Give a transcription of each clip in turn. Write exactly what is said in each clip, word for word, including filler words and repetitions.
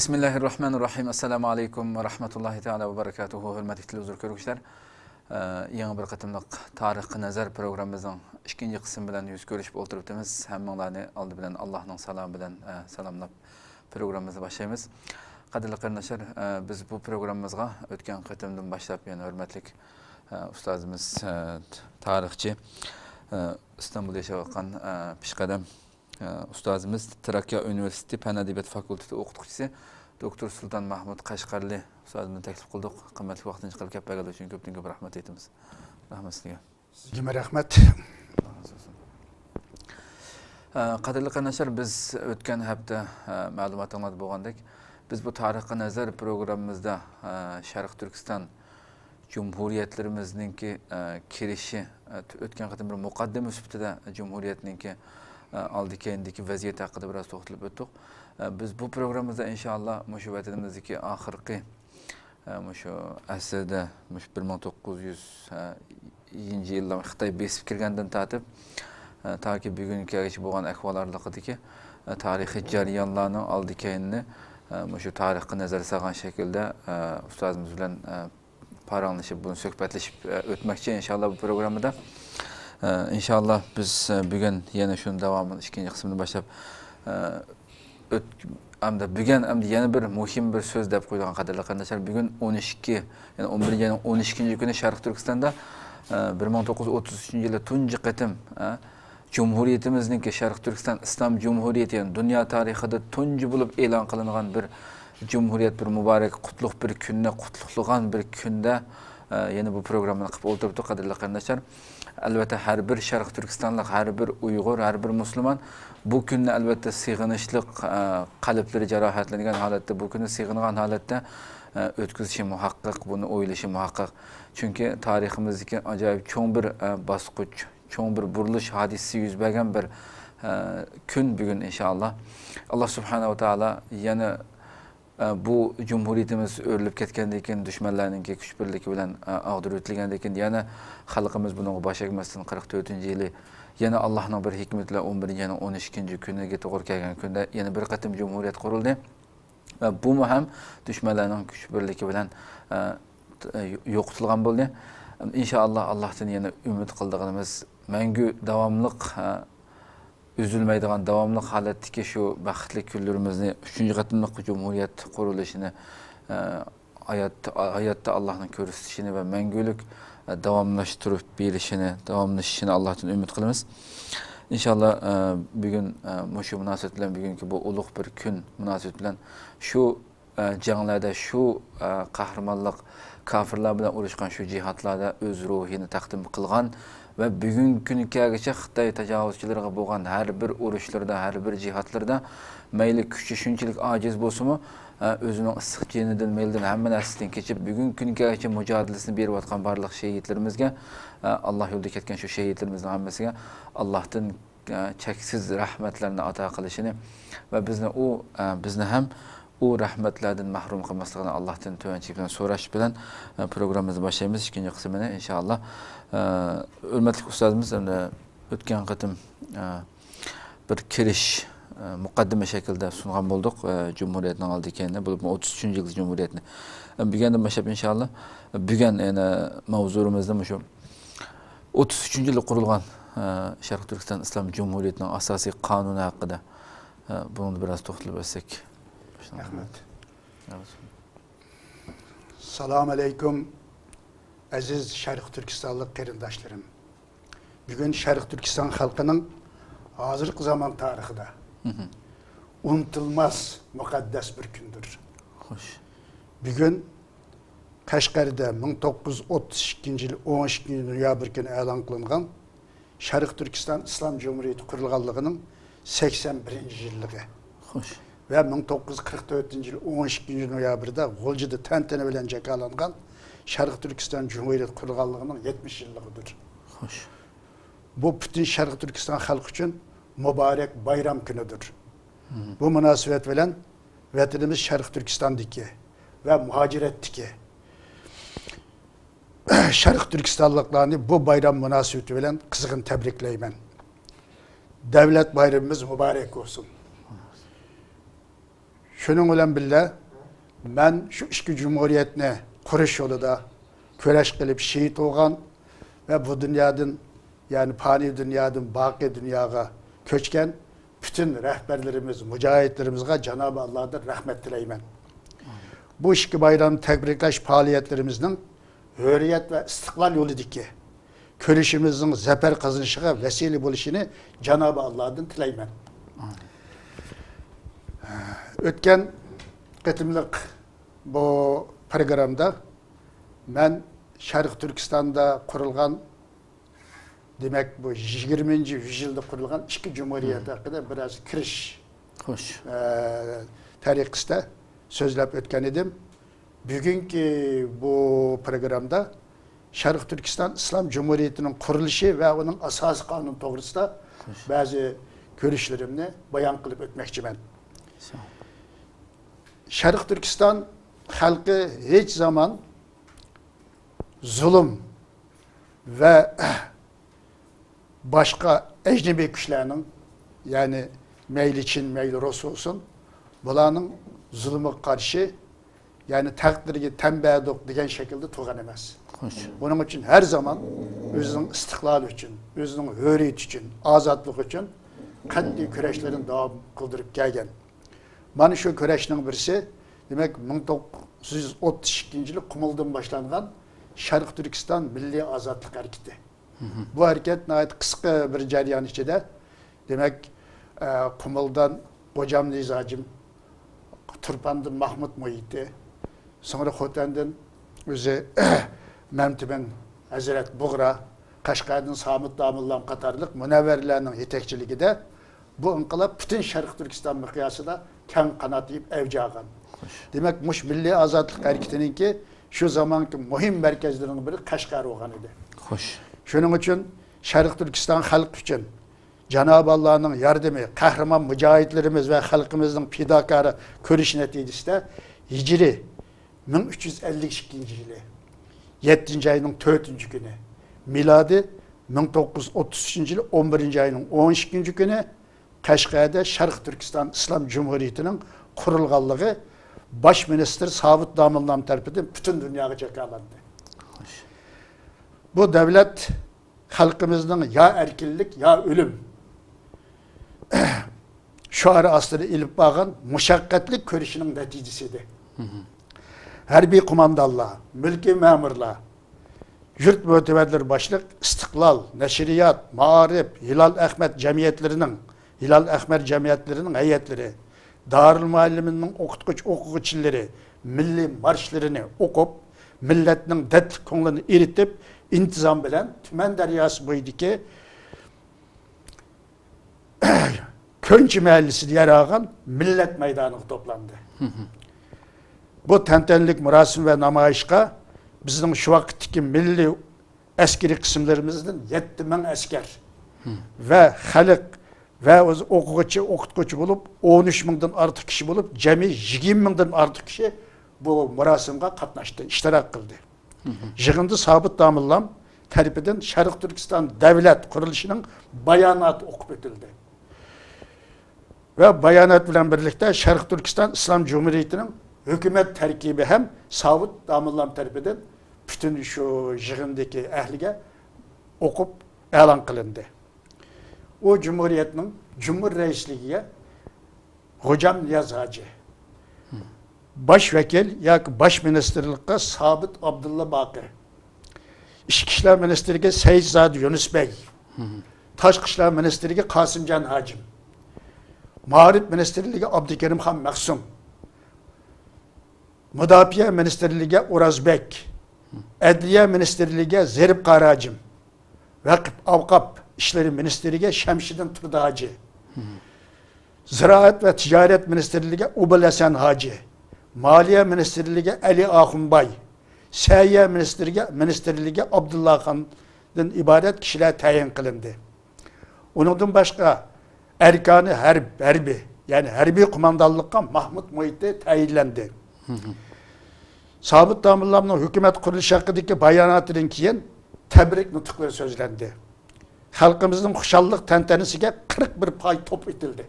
بىسمىللاھىررەھمانىررەھىم. ئەسسالامۇ ئەلەيكۇم ۋە رەھمەتۇللاھى تائالا ۋە بەرىكاتۇھۇ. ھۆرمەتلىك تېلېۋىزور كۆرگۈچىلەر، ئە، يېڭى بىر قېتىملىق تارىخقا نەزەر پروگراممىمىزنىڭ ئىككىنچى قىسمى بىلەن يۈز كۆرۈشۈپ ئولتۇرۇۋاتىمىز. ھەممىڭلارنى ئالدى بىلەن ئاللاھنىڭ سالامى بىلەن، ئە، سالاملاپ پروگراممىمىزنى باشلايمىز. قەدىرلىك قېرىنداشلار، ئە، بىز بۇ پروگراممىمىزغا ئۆتكەن قېتىمدىن باشلاپ يەنە ھۆرمەتلىك، ئە، ئۇستازىمىز، ئە، تارىخچى، ئە، ئىستانبۇلدا ياشاۋاتقان، ئە، پېشقەدەم ئۇستازىمىز، تراكىيە ئۇنىۋېرسىتېتى پەن ئەدەبىيات فاكۇلتېتى ئوقۇتقۇچىسى دوكتور سۇلتان مەھمۇت قەشقەرلى ئۇستازىمىزنى تەكلىپ قىلدۇق. قىممەتلىك ۋاقتىنى چىقىرىپ كېلىپ بەرگەنلىكى ئۈچۈن كۆپتىن كۆپ رەھمەت ئېيتىمىز. رەھمەت سىزگە. سىزگىمۇ رەھمەت. ئە، قەدىرلىك قېرىنداشلار، بىز ئۆتكەن ھەپتە، ئە، مەلۇماتىڭلاردا بولغاندەك، بىز بۇ تارىخقا نەزەر پروگراممىمىزدا، ئە، شەرقىي تۈركىستان جۇمھۇرىيەتلىرىمىزنىڭكى، ئە، كىرىشى، ئە، ئۆتكەن قېتىم بىر مۇقەددىمە سۈپىتىدە جۇمھۇرىيەتنىڭكى، ئە، ئالدى كەينىدىكى ۋەزىيەت ھەققىدە بىراز توختىلىپ ئۆتتۇق. ئە، بىز بۇ پروگراممىمىزدا ئىنشائاللا مۇشۇ ۋەتىنىمىزدىكى ئاخىرقى، ئە، مۇشۇ ئەسىردە، مۇشۇ بىر مىڭ توققۇز يۈز، ئە، يىللار خىتاي بېسىپ كىرگەندىن تارتىپ، ئە، تاكى بۈگۈنگە كەلگۈچە بولغان ئەھۋال ئارىلىقىدىكى، ئە، تارىخىي جەريانلارنىڭ ئالدى كەينىنى، ئە، مۇشۇ تارىخقا نەزەر سالغان شەكىلدە، ئە، ئۇستازىمىز بىلەن، ئە، پاراڭلىشىپ، بۇنى سۆھبەتلىشىپ، ئە، ئۆتمەكچى، ئىنشاللا، بۇ پروگراممىدا. ئە، ئىنشاللا، بىز، ئە، بۈگۈن يەنە شۇنىڭ داۋامىنى، ئىككىنچى قىسمىنى باشلاپ، ئە، ئۆت-، ئەمدى بۈگۈن، ئەمدى يەنە بىر مۇھىم بىر سۆز دەپ قويىدىغان، قەدىرلىك قېرىنداشلار، بۈگۈن ئون ئىككى، يەنى ئون بىرىنچى ئاينىڭ ئون ئىككىنچى كۈنى شەرقىي تۈركىستاندا، ئە، بىر مىڭ توققۇز يۈز ئوتتۇز ئۈچىنچى يىلى تۇنجى قېتىم، ئە، جۇمھۇرىيىتىمىزنىڭكى، شەرقىي تۈركىستان ئىسلام جۇمھۇرىيىتى، يەنى دۇنيا تارىخىدا تۇنجى بولۇپ ئېلان قىلىنغان بىر جۇمھۇرىيەت، بىر مۇبارەك، قۇتلۇق بىر كۈننى قۇتلۇقلىغان بىر كۈندە، ئە، يەنە بۇ پروگراممىنى قىلىپ ئولتۇرۇپتۇق، قەدىرلىك قېرىنداشلار. ئەلۋەتتە، ھەر بىر شەرقىي تۈركىستانلىق، ھەر بىر ئۇيغۇر، ھەر بىر مۇسۇلمان بۇ كۈننى، ئەلۋەتتە، سېغىنىشلىق، ئە، قەلبلىرى جاراھەتلەنگەن ھالەتتە، بۇ كۈننى سېغىنغان ھالەتتە، ئە، ئۆتكۈزۈشى مۇھەققەق، بۇنى ئويلىشى مۇھەققەق. چۈنكى تارىخىمىزدىكى ئاجايىپ چوڭ بىر، ئە، باسقۇچ، چوڭ بىر بۇرۇلۇش ھادىسىسى يۈز بەرگەن بىر، ئە، كۈن بۈگۈن، ئىنشائاللا. ئاللا سۇبھانەھۇ ۋە تائالا يەنە، ئە، بۇ جۇمھۇرىيىتىمىز ئۆرۈلۈپ كەتكەندىن كېيىن، دۈشمەنلەرنىڭكى كۈچ بىرلىكى بىلەن، ئە، ئاغدۇرۇۋېتىلگەندىن كېيىن، يەنە خەلقىمىز بۇنىڭغا باش ئەگمەستىن، قىرىق تۆتىنچى يىلى يەنە ئاللانىڭ بىر ھېكمىتى بىلەن ئون بىرىنچى ئاينىڭ ئون ئىككىنچى كۈنىگە توغرا كەلگەن كۈندە يەنە بىر قېتىم جۇمھۇرىيەت قۇرۇلدى. ۋە بۇمۇ ھەم دۈشمەنلەرنىڭ كۈچ بىرلىكى بىلەن، ئە، يوقىتىلغان بولدى. ئىنشائاللا، ئاللاھتىن يەنە ئۈمىد قىلىدىغىنىمىز مەڭگۈ داۋاملىق، ئە، ئۈزۈلمەيدىغان، داۋاملىق ھالەتتىكى شۇ بەختلىك كۈنلىرىمىزنى، ئۈچىنچى قېتىملىق جۇمھۇرىيەت قۇرۇلۇشىنى، ئە، ھاياتتا، ھاياتتا ئاللاھنىڭ كۆرسىتىشىنى ۋە مەڭگۈلۈك، ئە، داۋاملاشتۇرۇپ بېرىشىنى، داۋاملىشىشىنى ئاللاھتىن ئۈمىد قىلىمىز. ئىنشاللا، ئە، بۈگۈن، ئە، مۇشۇ مۇناسىۋەت بىلەن، بۈگۈنكى بۇ ئۇلۇغ بىر كۈن مۇناسىۋىتى بىلەن شۇ، ئە، جەڭلەردە، شۇ، ئە، قەھرىمانلىق، كاپىرلار بىلەن ئۇرۇشقان شۇ جىھادلاردا ئۆز روھىنى تەقدىم قىلغان ۋە بۈگۈنكى كۈنگە كەلگۈچە خىتاي تاجاۋۇزچىلىرىغا بولغان ھەر بىر ئۇرۇشلىرىدا، ھەر بىر جىھادلىرىدا مەيلى كۈچى شۇنچىلىك ئاجىز بولسىمۇ، ئە، ئۆزىنىڭ ئىسسىق جېنىدىن، مېلىدىن، ھەممە نەرسىسىدىن كېچىپ، بۈگۈنكى كۈنگە كەلگۈچە مۇجادىلىسىنى بېرىۋاتقان بارلىق شېھىتلىرىمىزگە، ئە، ئاللا يولىدا كەتكەن شۇ شېھىتلىرىمىزنىڭ ھەممىسىگە ئاللاھتىن، ئە، چەكسىز رەھمەتلەرنى ئاتا قىلىشىنى ۋە بىزنى ئۇ، ئە، بىزنى ھەم ئۇ رەھمەتلەردىن مەھرۇم قىلماسلىقىنى ئاللاھتىن تۆۋەنچىلىك بىلەن سوراش بىلەن، ئە، پروگراممىمىزنى باشلايمىز. ئىككىنچى قىسمىنى، ئىنشائاللا. ئە، ھۆرمەتلىك ئۇستازىمىز، ئەمدى ئۆتكەن قېتىم، ئە، بىر كىرىش، ئە، مۇقەددىمە شەكلىدە سۇنغان بولدۇق، ئە، جۇمھۇرىيەتنىڭ ئالدى كەينىنى، بولۇپمۇ ئوتتۇز ئۈچىنچى يىلقى جۇمھۇرىيەتنى. ئە، بۈگۈندىن باشلاپ، ئىنشائاللا، بۈگۈن يەنە ماۋزۇمىزدا مۇشۇ ئوتتۇز ئۈچىنچى يىلى قۇرۇلغان، ئە، شەرقىي تۈركىستان ئىسلام جۇمھۇرىيىتىنىڭ ئاساسىي قانۇنى ھەققىدە، ئە، بۇنىڭدا بىراز توختىلىپ ئۆتسەك. رەھمەت. سالام ئەلەيكۇم، ئەزىز شەرقىي تۈركىستانلىق قېرىنداشلىرىم. بۈگۈن شەرقىي تۈركىستان خەلقىنىڭ ھازىرقى زامان تارىخىدا مھم. ئۇنتۇلماس مۇقەددەس بىر كۈندۇر. خوش. بۈگۈن قەشقەردە مىڭ توققۇز يۈز ئوتتۇز ئىككىنچى يىل ئون ئىككىنچى نويابىر كۈنى ئېلان قىلىنغان شەرقىي تۈركىستان ئىسلام جۇمھۇرىيىتى قۇرۇلغانلىقىنىڭ سەكسەن بىرىنچى يىللىقى. خوش. ۋە مىڭ توققۇز يۈز قىرىق تۆتىنچى يىل ئون ئىككىنچى نويابىردا غۇلجىدا تەنتەنە بىلەن جاكارلانغان شەرقىي تۈركىستان جۇمھۇرىيىتى قۇرۇلغانلىقىنىڭ يەتمىش يىللىقىدۇر. خوش. بۇ پۈتۈن شەرقىي تۈركىستان خەلقى ئۈچۈن مۇبارەك بايرام كۈنىدۇر. مھم. بۇ مۇناسىۋەت بىلەن ۋەتىنىمىز شەرقىي تۈركىستاندىكى ۋە مۇھاجىرەتتىكى شەرقىي تۈركىستانلىقلارنى بۇ بايرام مۇناسىۋىتى بىلەن قىزغىن تەبرىكلەيمەن. دۆلەت بايرىمىمىز مۇبارەك بولسۇن. شۇنىڭ بىلەن بىللە، مەن شۇ ئىككى جۇمھۇرىيەتنى قۇرۇش يولىدا كۈرەش قىلىپ شېھىت بولغان ۋە بۇ دۇنيادىن، يەنى پانىي دۇنيادىن باقىي دۇنياغا كۆچكەن پۈتۈن رەھبەرلىرىمىز، مۇجاھىدلىرىمىزغا جانابى ئاللادىن رەھمەت تىلەيمەن. بۇ ئىككى بايرامنى تەبرىكلەش پائالىيەتلىرىمىزنىڭ ھۆرىيەت ۋە ئىستىقلال يولىدىكى كۈرىشىمىزنىڭ زەپەر قازىنىشىغا ۋەسىلە بولۇشىنى جانابى ئاللادىن تىلەيمەن. ئۆتكەن قېتىملىق بۇ پروگراممىدا مەن شەرقىي تۈركىستاندا قۇرۇلغان، دېمەك، بۇ يىگىرمىنچى يۈزيىلدا قۇرۇلغان ئىككى جۇمھۇرىيەت ھەققىدە بىرئاز كىرىش، خوش. ئە، تەرىقىسىدە سۆزلەپ ئۆتكەن ئىدىم. بۈگۈنكى بۇ پروگراممىدا شەرقىي تۈركىستان ئىسلام جۇمھۇرىيىتىنىڭ قۇرۇلۇشى ۋە ئۇنىڭ ئاساسىي قانۇنى توغرىسىدا خوش. بەزى كۆرۈشلىرىمنى بايان قىلىپ ئۆتمەكچىمەن. ساڭ. شەرقىي تۈركىستان خەلقى ھېچ زامان زۇلۇم ۋە باشقا ئەجنىبىي كۈچلەرنىڭ، يەنى مەيلى چىن، مەيلى رۇس بولسۇن، بۇلارنىڭ زۇلۇمىغا قارشى، يەنى تەقدىرگە تەن بەردۇق دېگەن شەكىلدە تۇرغان ئەمەس. خوش. بۇنىڭ ئۈچۈن ھەر زامان ئۆزىنىڭ ئىستىقلالى ئۈچۈن، ئۆزىنىڭ ھۆرىيىتى ئۈچۈن، ئازادلىقى ئۈچۈن قەتئىي كۈرەشلىرىنى داۋام قىلدۇرۇپ كەلگەن. مانا شۇ كۈرەشنىڭ بىرسى، دېمەك، مىڭ توققۇز يۈز ئوتتۇز ئىككىنچى يىلى قۇمۇلدىن باشلانغان شەرقىي تۈركىستان مىللىي ئازادلىق ھەرىكىتى. بۇ ھەرىكەت ناھايىتى قىسقا بىر جەريان ئىچىدە، دېمەك، ئە، قۇمۇلدىن غوجام نىياز ھاجىم، تۇرپاندىن مەھمۇت مۇھىتى، سوڭرا خوتەندىن ئۆزى مەمتىمىن ھەزرەت بۇغرا، قەشقەردىن سامىت داموللام قاتارلىق مۇنەۋۋەرلەرنىڭ يېتەكچىلىكىدە بۇ ئىنقىلاب پۈتۈن شەرقىي تۈركىستان مىقياسىدا كەڭ قانات يېيىپ ئەۋج ئالغان. خوش. دېمەك، مۇشۇ مىللىي ئازادلىق ھەرىكىتىنىڭكى شۇ زامانكى مۇھىم مەركەزلىرىنىڭ بىرى قەشقەر بولغان ئىدى. خوش. شۇنىڭ ئۈچۈن شەرقىي تۈركىستان خەلقى ئۈچۈن جانابى ئاللانىڭ ياردىمى، قەھرىمان مۇجاھىدلىرىمىز ۋە خەلقىمىزنىڭ پىداكارى كۈرىشى نەتىجىسىدە ھىجرىي مىڭ ئۈچ يۈز ئەللىك ئىككىنچى يىلى يەتتىنچى ئاينىڭ تۆتىنچى كۈنى، مىلادىي مىڭ توققۇز يۈز ئوتتۇز ئۈچىنچى يىلى ئون بىرىنچى ئاينىڭ ئون ئىككىنچى كۈنى قەشقەردە شەرقىي تۈركىستان ئىسلام جۇمھۇرىيىتىنىڭ قۇرۇلغانلىقى باش مىنىستىر ساۋۇت داموللام تەرىپىدىن پۈتۈن دۇنياغا جاكارلاندى. خوش. بۇ دەۋلەت خەلقىمىزنىڭ يا ئەركىنلىك، يا ئۆلۈم شوئارى ئاستىدا ئېلىپ بارغان مۇشەققەتلىك كۈرىشىنىڭ نەتىجىسى ئىدى. ھەربىي قوماندانلار، مۈلكىي مەمۇرلار، يۇرت مۆتىۋەرلىرى باشلىق ئىستىقلال، نەشرىيات، مائارىپ، ھىلال ئەخمەت جەمئىيەتلىرىنىڭ، ھىلال ئەخمەر جەمئىيەتلىرىنىڭ ھەيئەتلىرى، دارىلمۇئەللىمىننىڭ ئوقۇتقۇچى ئوقۇغۇچىلىرى مىللىي مارشلىرىنى ئوقۇپ، مىللەتنىڭ دەردلىك كۆڭلىنى ئېرىتىپ، ئىنتىزام بىلەن تۈمەن دەرياسى بويىدىكى كۆنچى مەھەللىسىدە يەر ئالغان مىللەت مەيدانىغا توپلاندى. بۇ تەنتەنىلىك مۇراسىم ۋە نامايىشقا بىزنىڭ شۇ ۋاقىتتىكى مىللىي ئەسكىرىي قىسىملىرىمىزدىن يەتتە مىڭ ئەسكەر ۋە خەلق ۋە ئۆزى ئوقۇغۇچى، ئوقۇتقۇچى بولۇپ، ئون ئۈچ مىڭدىن ئارتۇق كىشى بولۇپ، جەمئىي يىگىرمە مىڭدىن ئارتۇق كىشى بۇ مۇراسىمغا قاتناشتى، ئىشتىراك قىلدى. يىغىندا سابىت داموللام تەرىپىدىن شەرقىي تۈركىستان دەۋلەت قۇرۇلۇشىنىڭ باياناتى ئوقۇپ ئۆتۈلدى. ۋە بايانات بىلەن بىرلىكتە شەرقىي تۈركىستان ئىسلام جۇمھۇرىيىتىنىڭ ھۆكۈمەت تەركىبى ھەم ساۋۇت داموللام تەرىپىدىن پۈتۈن شۇ يىغىندىكى ئەھلىگە ئوقۇپ ئېلان قىلىندى. ئۇ جۇمھۇرىيەتنىڭ جۇمھۇر رەئىسلىكىگە غوجام نىياز ھاجى، باش ۋەكىل ياكى باش مىنىستىرلىققا سابىت ئابدۇللا باقى، ئىچكى ئىشلار مىنىستىرىگە سەيىتزادە يۇنۇس بەگ، تاشقى ئىشلار مىنىستىرىگە قاسىمجان ھاجىم، مائارىپ مىنىستىرلىكىگە ئابدۇكېرىمخان مەخسۇم، مۇداپىئە مىنىستىرلىكىگە ئورازبەگ، ئەدلىيە مىنىستىرلىكىگە زېرىپ قاراجىم، ۋەقىپ ئاۋقاپ ئىشلىرى مىنىستىرىگە شەمشىدىن تۇردى ھاجى، زىرائەت ۋە تىجارەت مىنىستىرلىكىگە ئوبۇل ھەسەن ھاجى، مالىيە مىنىستىرلىكىگە ئەلى ئاخۇنباي، سەھىيە مىنىستىرىگە، مىنىستىرلىكىگە ئابدۇللا خاندىن ئىبارەت كىشىلەر تەيىن قىلىندى. ئۇنىڭدىن باشقا، ئەركانى ھەرب، ھەربىي، يەنى ھەربىي قوماندانلىققا ماھمۇت مۇھىتى تەيىنلەندى. سابىت داموللامنىڭ ھۆكۈمەت قۇرۇلۇشى ھەققىدىكى باياناتىدىن كېيىن تەبرىك نۇتۇقلىرى سۆزلەندى. خەلقىمىزنىڭ خۇشاللىق تەنتەنىسىگە قىرىق بىر پاي توپ ئېتىلدى.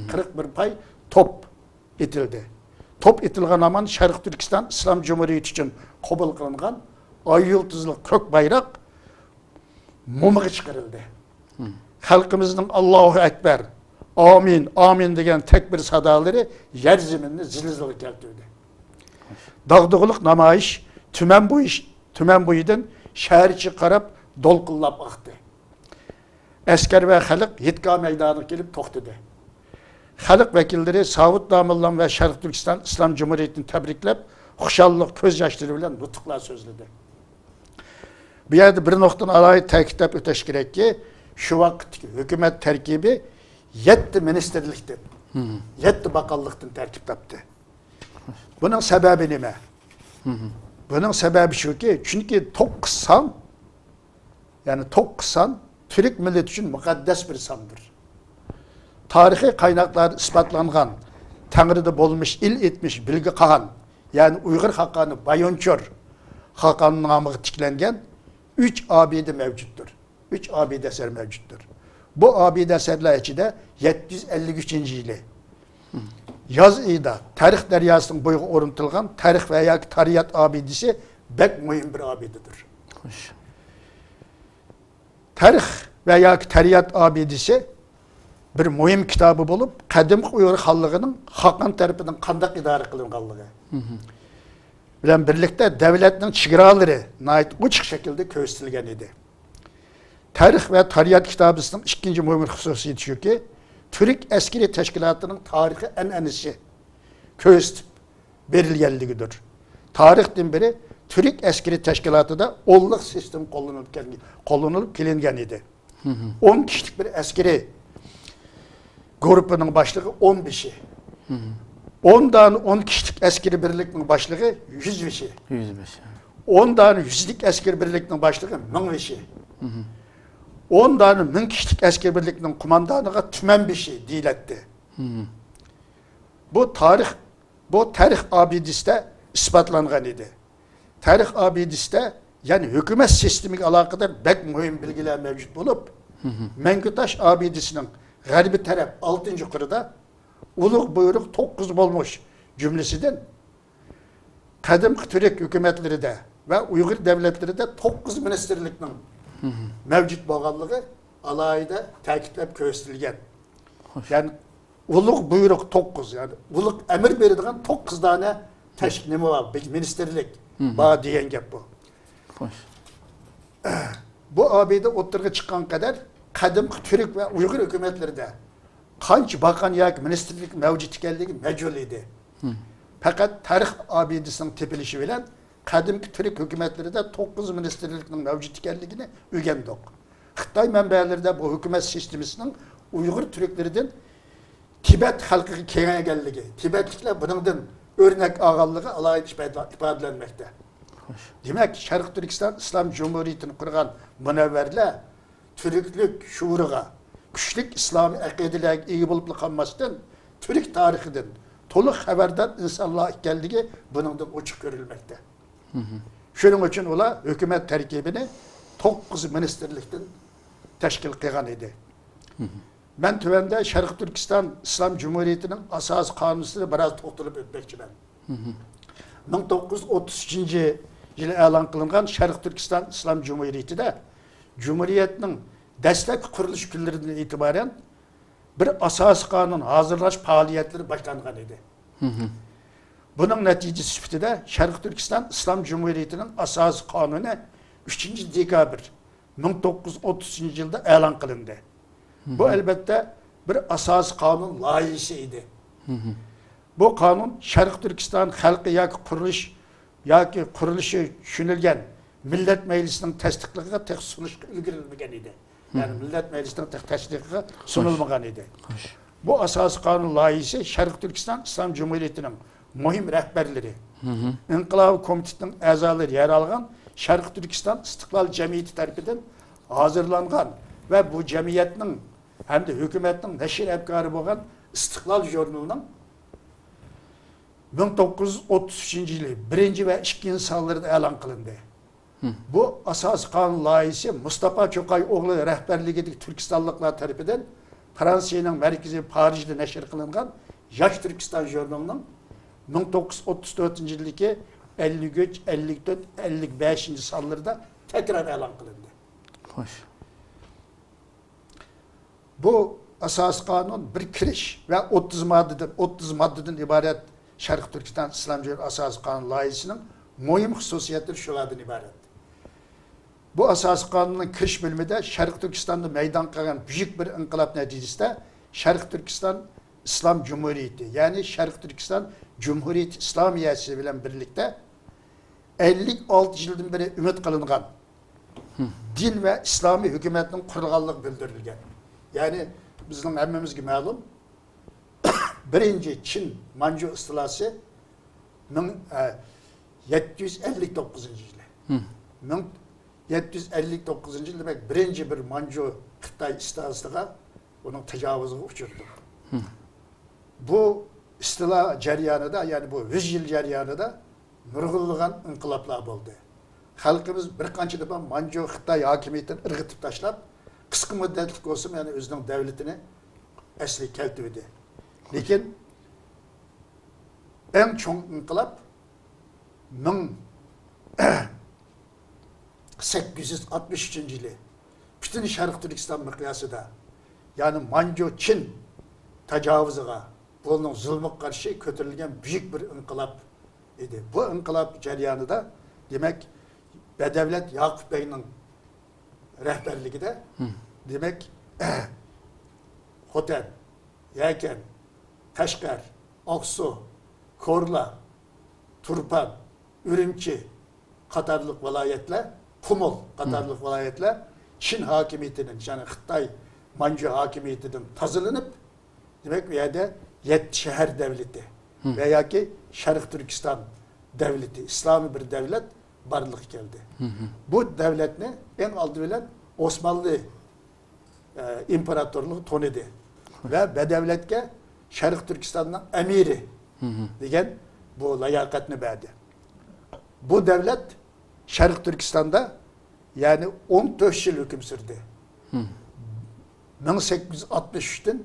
قىرىق بىر پاي توپ. ئېتىلدى. توپ ئېتىلغان ھامان شەرقىي تۈركىستان ئىسلام جۇمھۇرىيىتى ئۈچۈن قوبۇل قىلىنغان ئاي يۇلتۇزلۇق كۆك بايراق مومىغا چىقىرىلدى. خەلقىمىزنىڭ «ئاللاھۇ ئەكبەر، ئامىن، ئامىن» دېگەن تەكبىر سادالىرى يەر زېمىننى زىلزىلىگە كەلتۈردى. داغدۇغىلىق نامايىش تۈمەن بويى، تۈمەن بويىدىن شەھەر ئىچىگە قاراپ دولقۇنلاپ ئاقتى. ئەسكەر ۋە خەلق يىتكا مەيدانىغا كېلىپ توختىدى. خەلق ۋەكىللىرى ساۋۇت داموللام ۋە شەرقىي تۈركىستان ئىسلام جۇمھۇرىيىتىنى تەبرىكلەپ، خۇشاللىق كۆز ياشلىرى بىلەن نۇتۇقلار سۆزلىدى. بۇ يەردە بىر نۇقتىنى ئالاھىدە تەكىتلەپ ئۆتۈش كېرەككى، شۇ ۋاقىتتىكى ھۆكۈمەت تەركىبى يەتتە مىنىستىرلىكتىن، يەتتە باقانلىقتىن تەركىب تاپتى. بۇنىڭ سەۋەبى نېمە؟ بۇنىڭ سەۋەبى شۇكى، چۈنكى توققۇز سان، يەنى توققۇز سان تۈرك مىللىتى ئۈچۈن مۇقەددەس بىر ساندۇر. تارىخىي قايناقلاردا ئىسپاتلانغان، تەڭرىدە بولمىش، ئىل ئېيتمىش بىلگە قاھان، يەنى ئۇيغۇر خاقانى بايۇنچۇر خاقان نامىغا تىكلەنگەن ئۈچ ئابىدە مەۋجۇتتۇر. ئۈچ ئابىدە ئەسەر مەۋجۇتتۇر. بۇ ئابىدە ئەسەرلەر ئىچىدە يەتتە يۈز ئەللىك ئۈچىنچى يىلى ياز ئېيىدا تەرخ دەرياسىنىڭ بويىغا ئورنىتىلغان تەرخ ۋە ياكى تارىيەت ئابىدىسى بەك مۇھىم بىر ئابىدىدۇر. خوش. تەرخ ۋە ياكى تارىيەت ئابىدىسى بىر مۇھىم كىتابى بولۇپ، قەدىمكى ئۇيغۇر خانلىقىنىڭ خاقان تەرىپىدىن قانداق ئىدارە قىلىنغانلىقى بىلەن بىرلىكتە دۆلەتنىڭ چېگرالىرى ناھايىتى ئوچۇق شەكىلدە كۆرسىتىلگەن ئىدى. تارىخ ۋە تارىيەت كىتابىسىنىڭ ئىككىنچى مۇھىم خۇسۇسىيىتى شۇكى، تۈرك ئەسكىرىي تەشكىلاتىنىڭ تارىخىي ئەنئەنىسى كۆرسىتىپ بېرىلگەنلىكىدۇر. تارىختىن بېرى تۈرك ئەسكىرىي تەشكىلاتىدا ئونلۇق سىستېما قوللىنىلىپ كەلگەن، قوللىنىلىپ كېلىنگەن ئىدى. ئون كىشىلىك بىر ئەسكىرىي گۇرۇپپىنىڭ باشلىقى ئون بېشى. ئون دانە ئون كىشىلىك ئەسكىرىي بىرلىكنىڭ باشلىقى يۈز بېشى. يۈز بېشى. ئون دانە يۈزلۈك ئەسكىرىي بىرلىكنىڭ باشلىقى مىڭ بېشى. ئون دانە مىڭ كىشىلىك ئەسكىرىي بىرلىكنىڭ قوماندانىغا تۈمەن بېشى دېيىلەتتى. بۇ تارىخ، بۇ تارىخ ئابىدىسىدە ئىسپاتلانغان ئىدى. تارىخ ئابىدىسىدە، يەنى ھۆكۈمەت سىستېمىگە ئالاقىدار بەك مۇھىم بىلگىلەر مەۋجۇت بولۇپ، مەڭگۈ تاش ئابىدىسىنىڭ غەربىي تەرەپ ئالتىنچى قىرىدا ئۇلۇغ بۇيرۇق توققۇز بولمۇش جۈملىسىدىن قەدىمكى تۈرك ھۆكۈمەتلىرىدە ۋە ئۇيغۇر دۆلەتلىرىدە توققۇز مىنىستىرلىكنىڭ مەۋجۇت بولغانلىقى ئالاھىدە تەكىتلەپ كۆرسىتىلگەن. خوش. يەنى ئۇلۇغ بۇيرۇق توققۇز، يەنى ئۇلۇغ ئەمىر بېرىدىغان توققۇز دانە تەشكىل نېمە بار، بىر مىنىستىرلىك بار دېگەن گەپ بۇ. خوش. بۇ ئابىدە ئوتتۇرىغا چىققان قەدەر قەدىمكى تۈرك ۋە ئۇيغۇر ھۆكۈمەتلىرىدە قانچە باقان ياكى مىنىستىرلىك مەۋجۇت ئىكەنلىكى مەجھۇل ئىدى. پەقەت تارىخ ئابىدىسىنىڭ تېپىلىشى بىلەن قەدىمكى تۈرك ھۆكۈمەتلىرىدە توققۇز مىنىستىرلىكنىڭ مەۋجۇت ئىكەنلىكىنى ئۆگەندۇق. خىتاي مەنبەلىرىدە بۇ ھۆكۈمەت سىستېمىسىنىڭ ئۇيغۇر تۈركلىرىدىن تىبەت خەلقىگە كېڭەيگەنلىكى، تىبەتلىكلەر بۇنىڭدىن ئۆرنەك ئالغانلىقى ئالاھىدە ئىپادىلە-، ئىپادىلەنمەكتە. خوش. دېمەك، شەرقىي تۈركىستان ئىسلام جۇمھۇرىيىتىنى قۇرغان مۇنەۋۋەرلەر تۈركلۈك شوئارىغا، كۈچلۈك ئىسلامىي ئەقىدىلەرگە ئىگە بولۇپلا قالماستىن، تۈرك تارىخىدىن تولۇق خەۋەردار ئىنسانلار ئىكەنلىكى بۇنىڭدىن ئوچۇق كۆرۈلمەكتە. شۇنىڭ ئۈچۈن ئۇلار ھۆكۈمەت تەركىبىنى توققۇز مىنىستىرلىكتىن تەشكىل قىلغان ئىدى. مەن تۆۋەندە شەرقىي تۈركىستان ئىسلام جۇمھۇرىيىتىنىڭ ئاساسىي قانۇنى ئۈستىدە بىراز توختىلىپ ئۆتمەكچىمەن. مىڭ توققۇز يۈز ئوتتۇز ئۈچىنچى يىلى ئېلان قىلىنغان شەرقىي تۈركىستان ئىسلام جۇمھۇرىيىتىدە جۇمھۇرىيەتنىڭ دەسلەپكى قۇرۇلۇش كۈنلىرىدىن ئېتىبارەن بىر ئاساسىي قانۇن ھازىرلاش پائالىيەتلىرى باشلانغان ئىدى. بۇنىڭ نەتىجىسى سۈپىتىدە شەرقىي تۈركىستان ئىسلام جۇمھۇرىيىتىنىڭ ئاساسىي قانۇنى ئۈچىنچى دېكابىر مىڭ توققۇز يۈز ئوتتۇز ئۈچىنچى يىلدا ئېلان قىلىندى. بۇ، ئەلبەتتە، بىر ئاساسىي قانۇن لايىھىسى ئىدى. بۇ قانۇن شەرقىي تۈركىستان خەلقى ياكى قۇرۇلۇش ياكى قۇرۇلۇشى چۈشىنىلگەن مىللەت مەجلىسىنىڭ تەستىقلىقىغا تېخى سۇنۇشقا ئۈلگۈرۈلمىگەن ئىدى. يەنى مىللەت مەجلىسىنىڭ تېخى تەستىقلىقىغا سۇنۇلمىغان ئىدى. بۇ ئاساسىي قانۇن لايىھىسى شەرقىي تۈركىستان ئىسلام جۇمھۇرىيىتىنىڭ مۇھىم رەھبەرلىرى، ئىنقىلابىي كومىتېتنىڭ ئەزالىرى يەر ئالغان شەرقىي تۈركىستان ئىستىقلال جەمئىيىتى تەرىپىدىن ھازىرلانغان ۋە بۇ جەمئىيەتنىڭ ھەمدە ھۆكۈمەتنىڭ نەشر ئەپكارى بولغان ئىستىقلال ژۇرنىلىنىڭ مىڭ توققۇز يۈز ئوتتۇز ئۈچىنچى يىلى بىرىنچى ۋە ئىككىنچى سانلىرىدا ئېلان قىلىندى. بۇ ئاساسىي قانۇن لايىھىسى مۇستاپا چوقاي ئوغلى رەھبەرلىكىدىكى تۈركىستانلىقلار تەرىپىدىن فرانسىيەنىڭ مەركىزى پارىژدا نەشر قىلىنغان ياش تۈركىستان ژۇرنىلىنىڭ مىڭ توققۇز يۈز ئوتتۇز تۆتىنچى يىلدىكى ئەللىك ئۈچ، ئەللىك تۆت، ئەللىك بەشىنچى سانلىرىدا تەكرار ئېلان قىلىندى. خوش. بۇ ئاساسىي قانۇن بىر كىرىش ۋە ئوتتۇز ماددىدىن، ئوتتۇز ماددىدىن ئىبارەت شەرقىي تۈركىستان ئىسلام جۇمھۇرىيىتى ئاساسىي قانۇن لايىھىسىنىڭ مۇھىم خۇسۇسىيەتلىرى شۇلاردىن ئىبارەت. بۇ ئاساسىي قانۇننىڭ كىرىش بۆلۈمىدە شەرقىي تۈركىستاندا مەيدانغا كەلگەن بۈيۈك بىر ئىنقىلاب نەتىجىسىدە شەرقىي تۈركىستان ئىسلام جۇمھۇرىيىتى، يەنى شەرقىي تۈركىستان جۇمھۇرىيىتى ئىسلامىيەسى بىلەن بىرلىكتە ئەللىك ئالتە يىلدىن بېرى ئۈمىد قىلىنغان دىن ۋە ئىسلامىي ھۆكۈمەتنىڭ قۇرۇلغانلىقى بىلدۈرۈلگەن. يەنى بىزنىڭ ھەممىمىزگە مەلۇم، بىرىنچى چىن مانجۇ ئىستىلاسى مىڭ، ئە، يەتتە يۈز ئەللىك توققۇزىنچى يىلى. مىڭ يەتتە يۈز ئەللىك توققۇزىنچى يىل، دېمەك، بىرىنچى بىر مانجۇ خىتاي ئىستىلاسىغا، ئۇنىڭ تاجاۋۇزىغا ئۇچرىدى. بۇ ئىستىلا جەريانىدا، يەنى بۇ يۈز يىل جەريانىدا نۇرغۇنلىغان ئىنقىلابلار بولدى. خەلقىمىز بىر قانچە دەپە مانجۇ خىتاي ھاكىمىيىتىنى ئىرغىتىپ تاشلاپ، قىسقا مۇددەتلىك بولسىمۇ، يەنى ئۆزىنىڭ دەۋلىتىنى ئەسلىگە كەلتۈردى. لېكىن ئەڭ چوڭ ئىنقىلاب مىڭ سەككىز يۈز ئاتمىش ئۈچىنچى يىلى پۈتۈن شەرقىي تۈركىستان مىقياسىدا، يەنى مانجۇ چىن تاجاۋۇزىغا، بۇنىڭ زۇلمىغا قارشى كۆتۈرۈلگەن بۈيۈك بىر ئىنقىلاب ئىدى. بۇ ئىنقىلاب جەريانىدا، دېمەك، بەدەۋلەت ياقۇپ بەگنىڭ رەھبەرلىكىدە، دېمەك، خوتەن، يەكەن، قەشقەر، ئاقسۇ، كورلا، تۇرپان، ئۈرۈمچى قاتارلىق ۋىلايەتلەر، قۇمۇل قاتارلىق ۋىلايەتلەر چىن ھاكىمىيىتىدىن، يەنى خىتاي مانجۇ ھاكىمىيىتىدىن تازىلىنىپ، دېمەك، ئۇ يەردە يەتتە شەھەر دەۋلىتى ۋە ياكى شەرقىي تۈركىستان دەۋلىتى، ئىسلامىي بىر دەۋلەت بارلىققا كەلدى. بۇ دەۋلەتنى ئەڭ ئالدى بىلەن ئوسمانلى ئە، ئىمپېراتورلۇقى تونۇدى ۋە بەدەۋلەتكە شەرقىي تۈركىستاننىڭ ئەمىرى دېگەن بۇ لاياقەتنى بەردى. بۇ دەۋلەت شەرقىي تۈركىستاندا، يەنى ئون تۆت يىل ھۆكۈم سۈردى. مىڭ سەككىز يۈز ئاتمىش ئۈچتىن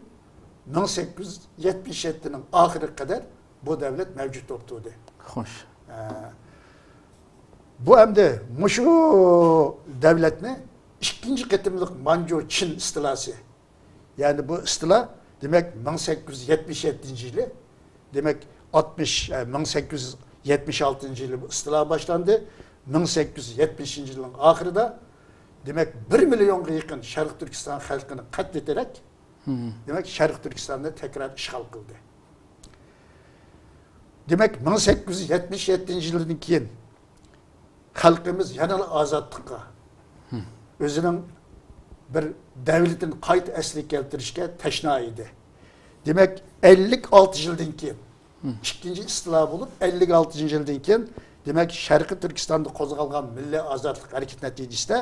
مىڭ سەككىز يۈز يەتمىش يەتتىنىڭ ئاخىرىغا قەدەر بۇ دەۋلەت مەۋجۇت بولۇپ تۇردى. خوش. ئە، بۇ ئەمدى مۇشۇ دەۋلەتنى ئىككىنچى قېتىملىق مانجۇ چىن ئىستىلاسى. يەنى بۇ ئىستىلا، دېمەك، مىڭ سەككىز يۈز يەتمىش يەتتىنچى يىلى، دېمەك، ئاتمىش، ئە، مىڭ سەككىز يۈز يەتمىش ئالتىنچى يىلى بۇ ئىستىلا باشلاندى. مىڭ سەككىز يۈز يەتمىشىنچى يىلنىڭ ئاخىرىدا، دېمەك، بىر مىليونغا يېقىن شەرقىي تۈركىستان خەلقىنى قەتلىيەتتەك، دېمەك، شەرقىي تۈركىستاننى تەكرار ئىشغال قىلدى. دېمەك، مىڭ سەككىز يۈز يەتمىش يەتتىنچى يىلدىن كېيىن خەلقىمىز يەنىلا ئازادلىققا، ئۆزىنىڭ بىر دەۋلىتىنى قايتا ئەسلىگە كەلتۈرۈشكە تەشنا ئىدى. دېمەك، ئەللىك ئالتە يىلدىن كېيىن، ئىككىنچى ئىستىلا بولۇپ، ئەللىك ئالتىنچى يىلدىن كېيىن، دېمەك، شەرقىي تۈركىستاندا قوزغالغان مىللىي ئازادلىق ھەرىكىتى نەتىجىسىدە،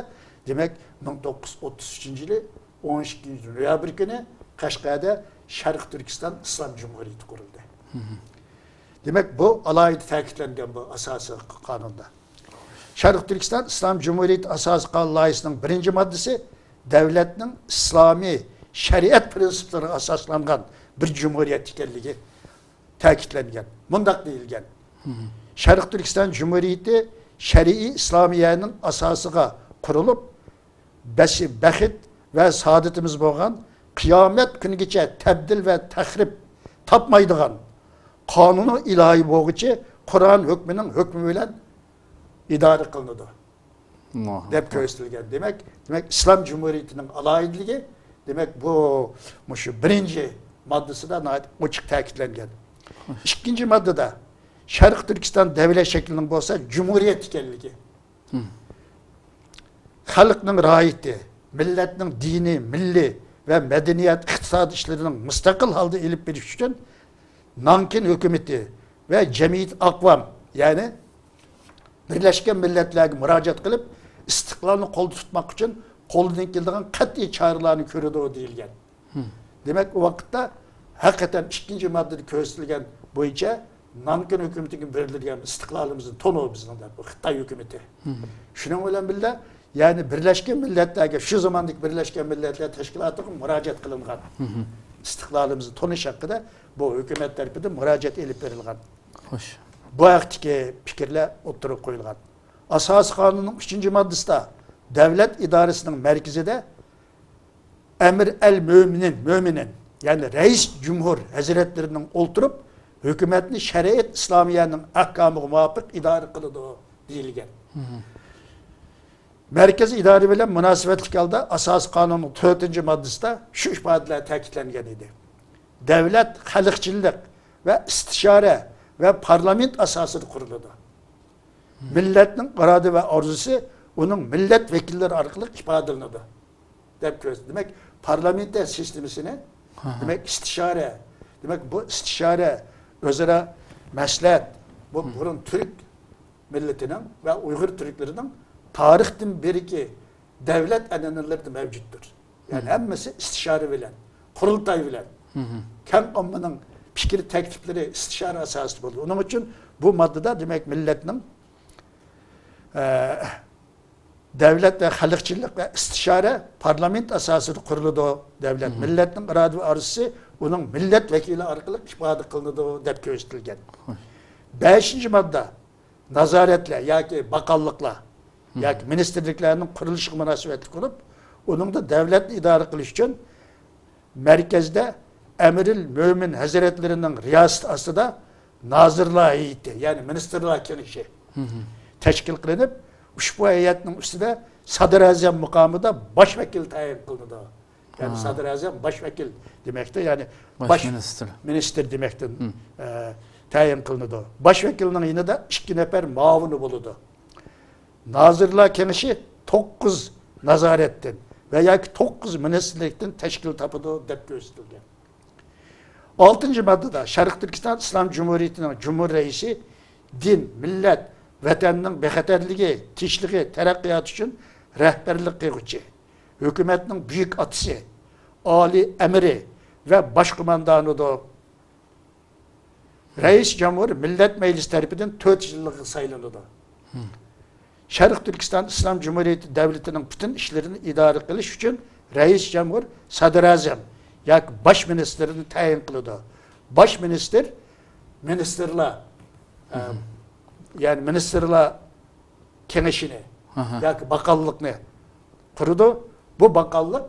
دېمەك، مىڭ توققۇز يۈز ئوتتۇز ئۈچىنچى يىلى ئون ئىككىنچى نويابىر كۈنى قەشقەردە شەرقىي تۈركىستان ئىسلام جۇمھۇرىيىتى قۇرۇلدى. دېمەك، بۇ ئالاھىدە تەكىتلەنگەن بۇ ئاساسىي قانۇندا. شەرقىي تۈركىستان ئىسلام جۇمھۇرىيىتى ئاساسىي قانۇن لايىھىسىنىڭ بىرىنچى ماددىسى دەۋلەتنىڭ ئىسلامىي شەرىئەت پىرىنسىپلىرىغا ئاساسلانغان بىر جۇمھۇرىيەت ئىكەنلىكى تەكىتلەنگەن. مۇنداق دېيىلگەن: شەرقىي تۈركىستان جۇمھۇرىيىتى شەرىئىي ئىسلامىيەنىڭ ئاساسىغا قۇرۇلۇپ، بەشى بەخت ۋە سائادىتىمىز بولغان قىيامەت كۈنىگىچە تەبدىل ۋە تەخرىپ تاپمايدىغان قانۇنى ئىلاھىي بولغۇچى قۇرئان ھۆكمىنىڭ ھۆكمى بىلەن ئىدارە قىلىنىدۇ، دەپ كۆرسىتىلگەن. دېمەك، دېمەك، ئىسلام جۇمھۇرىيىتىنىڭ ئالاھىدىلىكى، دېمەك، بۇ، مۇشۇ بىرىنچى ماددىسىدا ناھايىتى ئوچۇق تەكىتلەنگەن. ئىككىنچى ماددىدا شەرقىي تۈركىستان دەۋلەت شەكلىنىڭ بولسا جۇمھۇرىيەت ئىكەنلىكى، خەلقنىڭ راھىتى، مىللەتنىڭ دىنىي، مىللىي ۋە مەدەنىيەت، ئىقتىساد ئىشلىرىنىڭ مۇستەقىل ھالدا ئېلىپ بېرىش ئۈچۈن نانكىن ھۆكۈمىتى ۋە جەمئىيەت ئاقۋام، يەنى بىرلەشكەن مىللەتلەرگە مۇراجىئەت قىلىپ، ئىستىقلالنى قولدا تۇتماق ئۈچۈن قولىدىن كېلىدىغان قەتئىي چارىلەرنى كۆرىدۇ، دېيىلگەن. دېمەك، ئۇ ۋاقىتتا ھەقىقەتەن ئىككىنچى ماددىدا كۆرسىتىلگەن بويىچە نانكىن ھۆكۈمىتىگە بېرىلگەن ئىستىقلالىمىزنى تونۇ بىزنىڭ دەپ، بۇ خىتاي ھۆكۈمىتى. شۇنىڭ بىلەن بىللە، يەنى بىرلەشكەن مىللەتلەرگە، شۇ زاماندىكى بىرلەشكەن مىللەتلەر تەشكىلاتىغا مۇراجىئەت قىلىنغان. ئىستىقلالىمىزنى تونۇش ھەققىدە بۇ ھۆكۈمەت تەرىپىدىن مۇراجىئەت ئېلىپ بېرىلغان. خوش. بۇ ھەقتىكى پىكىرلەر ئوتتۇرىغا قويۇلغان. ئاساسىي قانۇننىڭ ئۈچىنچى ماددىسىدا دۆلەت ئىدارىسىنىڭ مەركىزىدە ئەمىر ئەل مۆمىنىن، مۆمىنىن، يەنى رەئىس جۇمھۇر ھەزرەتلىرىنىڭ ئولتۇرۇپ، ھۆكۈمەتنى شەرىئەت ئىسلامىيەنىڭ ئەھكامىغا مۇۋاپىق ئىدارە قىلىدۇ، دېيىلگەن. مەركەزىي ئىدارە بىلەن مۇناسىۋەتلىك ھالدا ئاساسىي قانۇننىڭ تۆتىنچى ماددىسىدا شۇ ئىپادىلەر تەكىتلەنگەن ئىدى. دۆلەت خەلقچىللىق ۋە ئىستىشارە ۋە پارلامېنت ئاساسىدا قۇرۇلىدۇ. مىللەتنىڭ ئىرادە ۋە ئارزۇسى ئۇنىڭ مىللەت ۋەكىللىرى ئارقىلىق ئىپادىلىنىدۇ، دەپ كۆرسىتىدۇ. دېمەك، پارلامېنت سىستېمىسىنى، ھە ھە. دېمەك، ئىستىشارە، دېمەك، بۇ ئىستىشارە، ئۆزئارا مەسلىھەت، بۇ ھە. بۇرۇن تۈرك مىللىتىنىڭ ۋە ئۇيغۇر تۈركلىرىنىڭ تارىختىن بېرىكى دەۋلەت ئەنئەنىلىرىدە مەۋجۇتتۇر. يەنى ھە. ھەممىسى ئىستىشارە بىلەن، قۇرۇلتاي بىلەن، ھە ھە. كەڭ ئاممىنىڭ پىكىر تەكلىپلىرى ئىستىشارە ئاساسىدا بولىدۇ. ئۇنىڭ ئۈچۈن بۇ ماددىدا، دېمەك، مىللەتنىڭ، ئە، دۆلەت ۋە خەلقچىللىق ۋە ئىستىشارە پارلامېنت ئاساسىدا قۇرۇلىدۇ. دۆلەت، مىللەتنىڭ ئىرادە ۋە ئارزۇسى ئۇنىڭ مىللەت ۋەكىلى ئارقىلىق ئىپادە قىلىنىدۇ، دەپ كۆرسىتىلگەن. خوش. بەشىنچى ماددا نازارەتلەر ياكى باققانلىقلار ياكى مىنىستىرلىكلەرنىڭ قۇرۇلۇشىغا مۇناسىۋەتلىك بولۇپ، ئۇنىڭدا دۆلەتنى ئىدارە قىلىش ئۈچۈن مەركەزدە ئەمىرىل مۆمىن ھەزرەتلىرىنىڭ رىياسىتى ئاستىدا نازىرلار ھەيئىتى، يەنى مىنىستىرلار كېڭىشى تەشكىل قىلىنىپ، ئۇشبۇ ھەيئەتنىڭ ئۈستىدە سادىر ئەزەم مۇقامىدا باش ۋەكىل تەيىن قىلىنىدۇ. يەنى ھا. سادىر ئەزەم باش ۋەكىل دېمەكتە، يەنى باش باش مىنىستىر. مىنىستىر دېمەكتىن، ھىم. ئە، تەيىن قىلىنىدۇ. باش ۋەكىلنىڭ يېنىدا ئىككى نەپەر مۇئاۋىنى بولىدۇ. نازىرلار كېڭىشى توققۇز نازارەتتىن ۋە ياكى توققۇز مىنىستىرلىكتىن تەشكىل تاپىدۇ، دەپ كۆرسىتىلگەن. ئالتىنچى ماددىدا شەرقىي تۈركىستان ئىسلام جۇمھۇرىيىتىنىڭ جۇمھۇر رەئىسى دىن، مىللەت، ۋەتەننىڭ بىخەتەرلىكى، تىنچلىقى، تەرەققىياتى ئۈچۈن رەھبەرلىك قىلغۇچى، ھۆكۈمەتنىڭ بۈيۈك ئاتىسى، ئالىي ئەمىرى ۋە باش قوماندانىدۇر. رەئىس جۇمھۇر مىللەت مەجلىسى تەرىپىدىن تۆت يىللىققا سايلىنىدۇ. شەرقىي تۈركىستان ئىسلام جۇمھۇرىيىتى دۆلىتىنىڭ پۈتۈن ئىشلىرىنى ئىدارە قىلىش ئۈچۈن رەئىس جۇمھۇر، سادىر ئەزەم ياكى باش مىنىستىرنى تەيىن قىلىدۇ. باش مىنىستىر مىنىستىرلار، ئە، يەنى مىنىستىرلار كېڭىشىنى ھە ھە. ياكى باققانلىقنى قۇرىدۇ. بۇ باققانلىق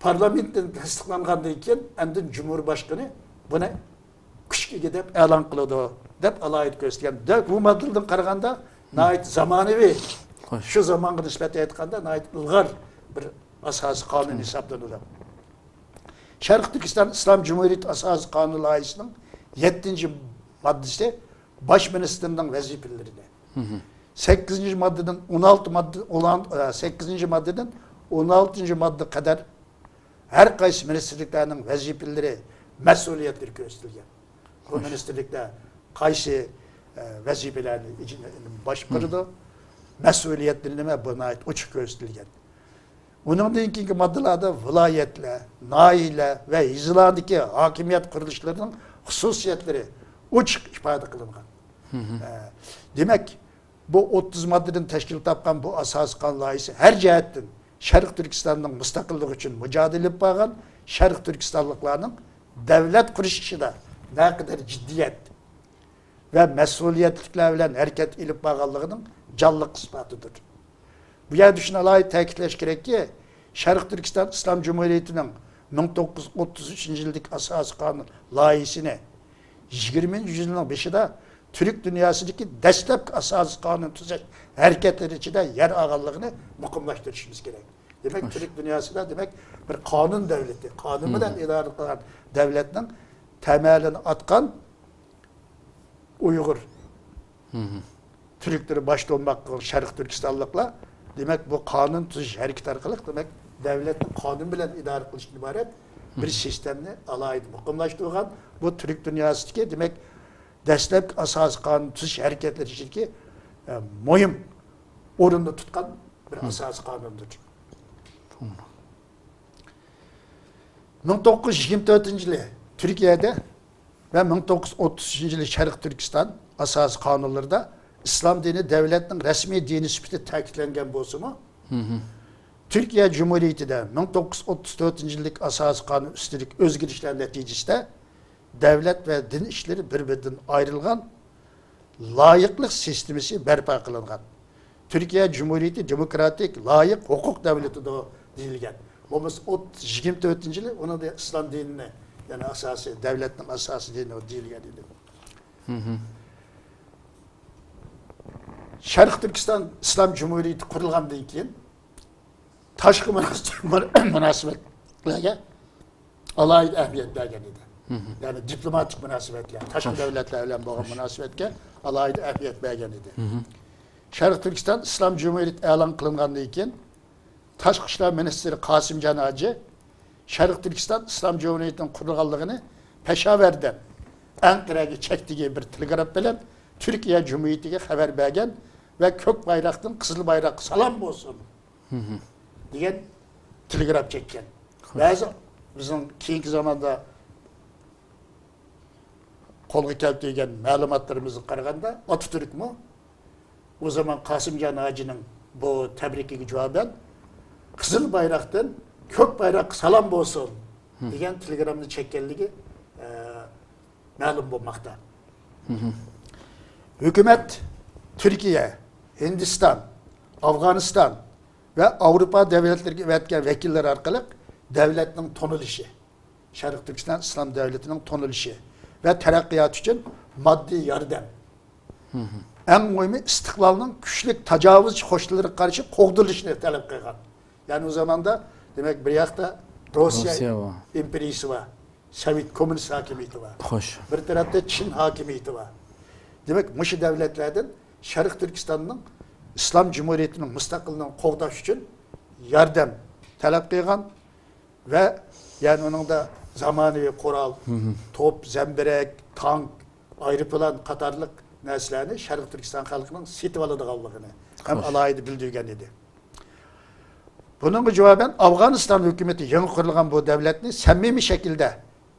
پارلامېنتتىن تەستىقلانغاندىن كېيىن، ئاندىن جۇمھۇر باشقىنى بۇنى كۈچكە ئىگە دەپ ئېلان قىلىدۇ، دەپ ئالاھىدە كۆرسەتكەن. دە-، بۇ ماددىلىرىدىن قارىغاندا، ناھايىتى زامانىۋى، خوش. شۇ زامانغا نىسبەت ئېيتقاندا، ناھايىتى ئىلغار بىر ئاساسىي قانۇن ھىسابلىنىدۇ. شەرقىي تۈركىستان ئىسلام جۇمھۇرىيىتى ئاساسىي قانۇن لايىھىسىنىڭ يەتتىنچى ماددىسى باش مىنىستىرنىڭ ۋەزىپىلىرىنى. سەككىزىنچى ماددىدىن ئون ئالتە ماددا، ئون، ئە، سەككىزىنچى ماددىدىن ئون ئالتىنچى ماددا قەدەر ھەر قايسى مىنىستىرلىكلەرنىڭ ۋەزىپىلىرى، مەسئۇلىيەتلىرى كۆرسىتىلگەن. بۇ مىنىستىرلىكلەر قايسى، ئە، ۋەزىپىلەرنى ئىج-، باشقۇرىدۇ، مەسئۇلىيەتلىرى نېمە، بۇ ناھايىتى ئوچۇق كۆرسىتىلگەن. ئۇنىڭدىن كېيىنكى ماددىلاردا ۋىلايەتلەر، ناھىيەلەر ۋە يېزىلاردىكى ھاكىمىيەت قۇرۇلۇشلىرىنىڭ خۇسۇسىيەتلىرى ئوچۇق ئىپادە قىلىنغان. ئە، دېمەك، بۇ ئوتتۇز ماددىدىن تەشكىل تاپقان بۇ ئاساسىي قانۇن لايىھىسى ھەر جەھەتتىن شەرقىي تۈركىستاننىڭ مۇستەقىللىقى ئۈچۈن مۇجادىلە ئېلىپ بارغان شەرقىي تۈركىستانلىقلارنىڭ دۆلەت قۇرۇش ئىشىدا نەقەدەر جىددىيەت ۋە مەسئۇلىيەتلىكلەر بىلەن ھەرىكەت ئېلىپ بارغانلىقىنىڭ جانلىق ئىسپاتىدۇر. بۇ يەردە شۇنى ئالاھىدە تەكىتلەش كېرەككى، شەرقىي تۈركىستان ئىسلام جۇمھۇرىيىتىنىڭ مىڭ توققۇز يۈز ئوتتۇز ئۈچىنچى يىلدىكى ئاساسىي قانۇن لايىھىسىنى يىگىرمىنچى يۈزيىلنىڭ بېشىدا تۈرك دۇنياسىدىكى دەسلەپكى ئاساسىي قانۇن تۈزەش ھەرىكەتلىرى ئىچىدە يەر ئالغانلىقىنى مۇقىملاشتۇرۇشىمىز كېرەك. دېمەك، تۈرك دۇنياسىدا، دېمەك، بىر قانۇن دۆلىتى، قانۇن بىلەن ئىدارە قىلغان دۆلەتنىڭ تەمەلىنى ئاتقان ئۇيغۇر تۈركلىرى باشتا بولماق بىلەن شەرقىي تۈركىستانلىقلار، دېمەك، بۇ قانۇن تۈزۈش ھەرىكىتى ئارقىلىق، دېمەك، دۆلەتنى قانۇن بىلەن ئىدارە قىلىشتىن ئىبارەت بىر سىستېمىنى ئالاھىدە مۇقىملاشتۇرغان، بۇ تۈرك دۇنياسىدىكى، دېمەك، دەسلەپكى ئاساسىي قانۇن تۈزۈش ھەرىكەتلىرى ئىچىدىكى، ئە، مۇھىم ئورۇندا تۇتقان بىر ئاساسىي قانۇندۇر. مىڭ توققۇز يۈز يىگىرمە تۆتىنچى يىلى تۈركىيەدە ۋە مىڭ توققۇز يۈز ئوتتۇز ئۈچىنچى يىلى شەرقىي تۈركىستان ئاساسىي قانۇنلىرىدا ئىسلام دىنى دۆلەتنىڭ رەسمىي دىنى سۈپىتى تەكىتلەنگەن بولسىمۇ، تۈركىيە جۇمھۇرىيىتىدە مىڭ توققۇز يۈز ئوتتۇز تۆتىنچى يىللىق ئاساسىي قانۇن ئۈستىدىكى ئۆزگىرىشلەر نەتىجىسىدە دۆلەت ۋە دىن ئىشلىرى بىر-بىرىدىن ئايرىلغان لايىقلىق سىستېمىسى بەرپا قىلىنغان. تۈركىيە جۇمھۇرىيىتى دېموكراتىك، لايىق ھوقۇق دۆلىتىدۇر دېيىلگەن. بولمىسا ئوت-، يىگىرمە تۆتىنچى يىلى ئۇنىڭدا ئىسلام دىنىنى، يەنى ئاساسىي، دۆلەتنىڭ ئاساسىي دىنى دېيىلگەن ئىدى. شەرقىي تۈركىستان ئىسلام جۇمھۇرىيىتى قۇرۇلغاندىن كېيىن تاشقى مۇناسىۋەتلەرگە ئالاھىدە ئەھمىيەت بەرگەن ئىدى. يەنى دىپلوماتىك مۇناسىۋەتلەر، تاشقى دۆلەتلەر بىلەن بولغان مۇناسىۋەتكە ئالاھىدە ئەھمىيەت بەرگەن ئىدى. شەرقىي تۈركىستان ئىسلام جۇمھۇرىيىتى ئېلان قىلىنغاندىن كېيىن، تاشقى ئىشلار مىنىستىرى قاسىمجان ھاجى شەرقىي تۈركىستان ئىسلام جۇمھۇرىيىتىنىڭ قۇرۇلغانلىقىنى پېشاۋەردىن ئەنقەرەگە چەكتىكى بىر تېلېگراف بىلەن تۈركىيە جۇمھۇرىيىتىگە خەۋەر بەرگەن ۋە كۆك بايراقتىن قىزىل بايراققا سالام بولسۇن دېگەن تېلېگراف چەككەن. بەزى بىزنىڭ كېيىنكى زاماندا قولغا كەلتۈرگەن مەلۇماتلىرىمىزغا قارىغاندا، ئاتاتۈركمۇ ئۇ زامان قاسىمجان ھاجىنىڭ بۇ تەبرىكىگە جاۋابەن، «قىزىل بايراقتىن كۆك بايراققا سالام بولسۇن» دېگەن تېلېگراممىنى چەككەنلىكى، ئە، مەلۇم بولماقتا. ھۆكۈمەت تۈركىيە، ھىندىستان، ئافغانىستان ۋە ئاۋروپا دۆلەتلىرىگە ئەۋەتكەن ۋەكىللىرى ئارقىلىق دۆلەتنىڭ تونۇلۇشى، شەرقىي تۈركىستان ئىسلام دۆلىتىنىڭ تونۇلۇشى ۋە تەرەققىياتى ئۈچۈن ماددىي ياردەم، ئەڭ مۇھىمى ئىستىقلالنىڭ كۈچلۈك تاجاۋۇزچى قوشۇنلىرىغا قارشى قوغدىلىشىنى تەلەپ قىلغان. يەنى ئۇ زاماندا، دېمەك، بىر ياقتا روسىيە روسىيە بار. ئىمپېرىيىسى بار، سوۋېت كوممۇنىست ھاكىمىيىتى بار. خوش. بىر تەرەپتە چىن ھاكىمىيىتى بار. دېمەك، مۇشۇ دۆلەتلەردىن شەرقىي تۈركىستاننىڭ ئىسلام جۇمھۇرىيىتىنىڭ مۇستەقىللىقىنى قوغداش ئۈچۈن ياردەم تەلەپ قىلغان ۋە يەنى ئۇنىڭدا زامانىۋى قورال، توپ، زەمبىرەك، تانك، ئايروپىلان قاتارلىق نەرسىلەرنى شەرقىي تۈركىستان خەلقىنىڭ سېتىۋالىدىغانلىقىنى ھەم خوش. ئالاھىدە بىلدۈرگەن ئىدى. بۇنىڭغا جاۋابەن ئافغانىستان ھۆكۈمىتى يېڭى قۇرۇلغان بۇ دۆلەتنى سەمىمىي شەكىلدە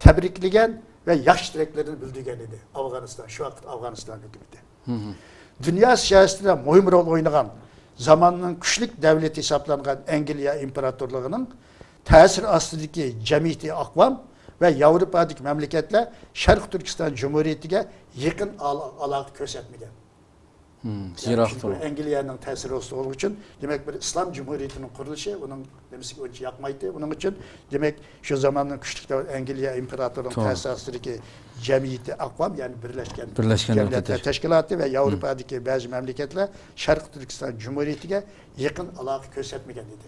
تەبرىكلىگەن ۋە ياخشى تىلەكلىرىنى بىلدۈرگەن ئىدى ئافغانىستان، شۇ ۋاقىت ئافغانىستان ھۆكۈمىتى. دۇنيا سىياسىتىدە مۇھىم رول ئوينىغان، زاماننىڭ كۈچلۈك دۆلىتى ھېسابلانغان ئەنگلىيە ئىمپېراتورلۇقىنىڭ تەسىرى ئاستىدىكى جەمئىيىتى ئاقۋام ۋە ياۋروپادىكى مەملىكەتلەر شەرقىي تۈركىستان جۇمھۇرىيىتىگە يېقىن ئالا-، ئالاقە كۆرسەتمىگەن. يىراق چۈنكى تۇرۇپ. ئەنگلىيەنىڭ تەسىرى ئاستىدا بولغان ئۈچۈن، دېمەك، بىر ئىسلام جۇمھۇرىيىتىنىڭ قۇرۇلۇشى ئۇنىڭ نېمىسىگە ئۇنچە ياقمايتتى. ئۇنىڭ ئۈچۈن، دېمەك، شۇ زاماننىڭ كۈچلۈك دەۋ-، ئەنگلىيە ئىمپېراتورلۇقىنىڭ تەسىس ئاستىدىكى جەمئىيىتى ئاقۋام، يەنى بىرلەشكەن، بىرلەشكەن دۆلەتلەر دۆلەتلەر تەشكىلاتى ۋە ياۋروپادىكى بەزى مەملىكەتلەر شەرقىي تۈركىستان جۇمھۇرىيىتىگە يېقىن ئالاقە كۆرسەتمىگەن ئىدى.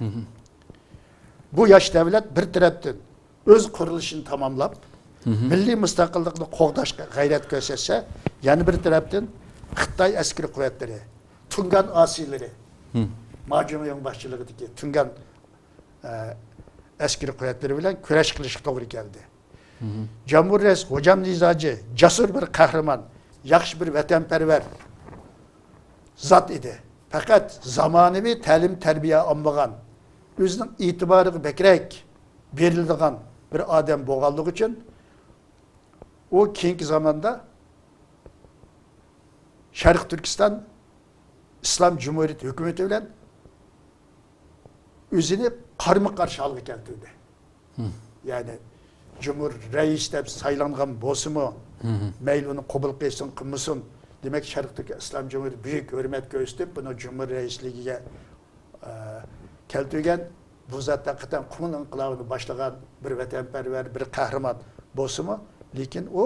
بۇ ياش دۆلەت بىر تەرەپتىن ئۆز قۇرۇلۇشىنى تاماملاپ، مىللىي مۇستەقىللىقنى قوغداشقا غەيرەت كۆرسەتسە، يەنە بىر تەرەپتىن خىتاي ئەسكىرىي قۇۋۋەتلىرى، تۇڭگان ئاسىيلىرى، ماجۇڭيىڭ باشچىلىقىدىكى تۇڭگان، ئە، ئەسكىرىي قۇۋۋەتلىرى بىلەن كۈرەش قىلىشقا توغرا كەلدى. جۇمھۇر رەئىس غوجام نىزاجى جەسۇر بىر قەھرىمان، ياخشى بىر ۋەتەنپەرۋەر زات ئىدى. پەقەت زامانىۋى تەلىم-تەربىيە ئالمىغان، ئۆزىنىڭ ئېتىبارىغا بەكرەك بېرىلىدىغان بىر ئادەم بولغانلىقى ئۈچۈن، ئۇ كېيىنكى زاماندا شەرقىي تۈركىستان ئىسلام جۇمھۇرىيىتى ھۆكۈمىتى بىلەن ئۆزىنى قارمۇ قارشى ھالغا كەلتۈردى. يەنى جۇمھۇر رەئىس دەپ سايلانغان بولسىمۇ، مەيلى ئۇنى قوبۇل قىلسۇن، قىلمىسۇن، دېمەك، شەرقىي تۈركىستان ئىسلام جۇمھۇرىيىتى بۈيۈك ھۆرمەت كۆرسىتىپ، بۇنى جۇمھۇر رەئىسلىكىگە، ئە، كەلتۈرگەن. بۇ زات ھەقىقەتەن قۇمۇل ئىنقىلابىنى باشلىغان بىر ۋەتەنپەرۋەر، بىر قەھرىمان بولسىمۇ، لېكىن ئۇ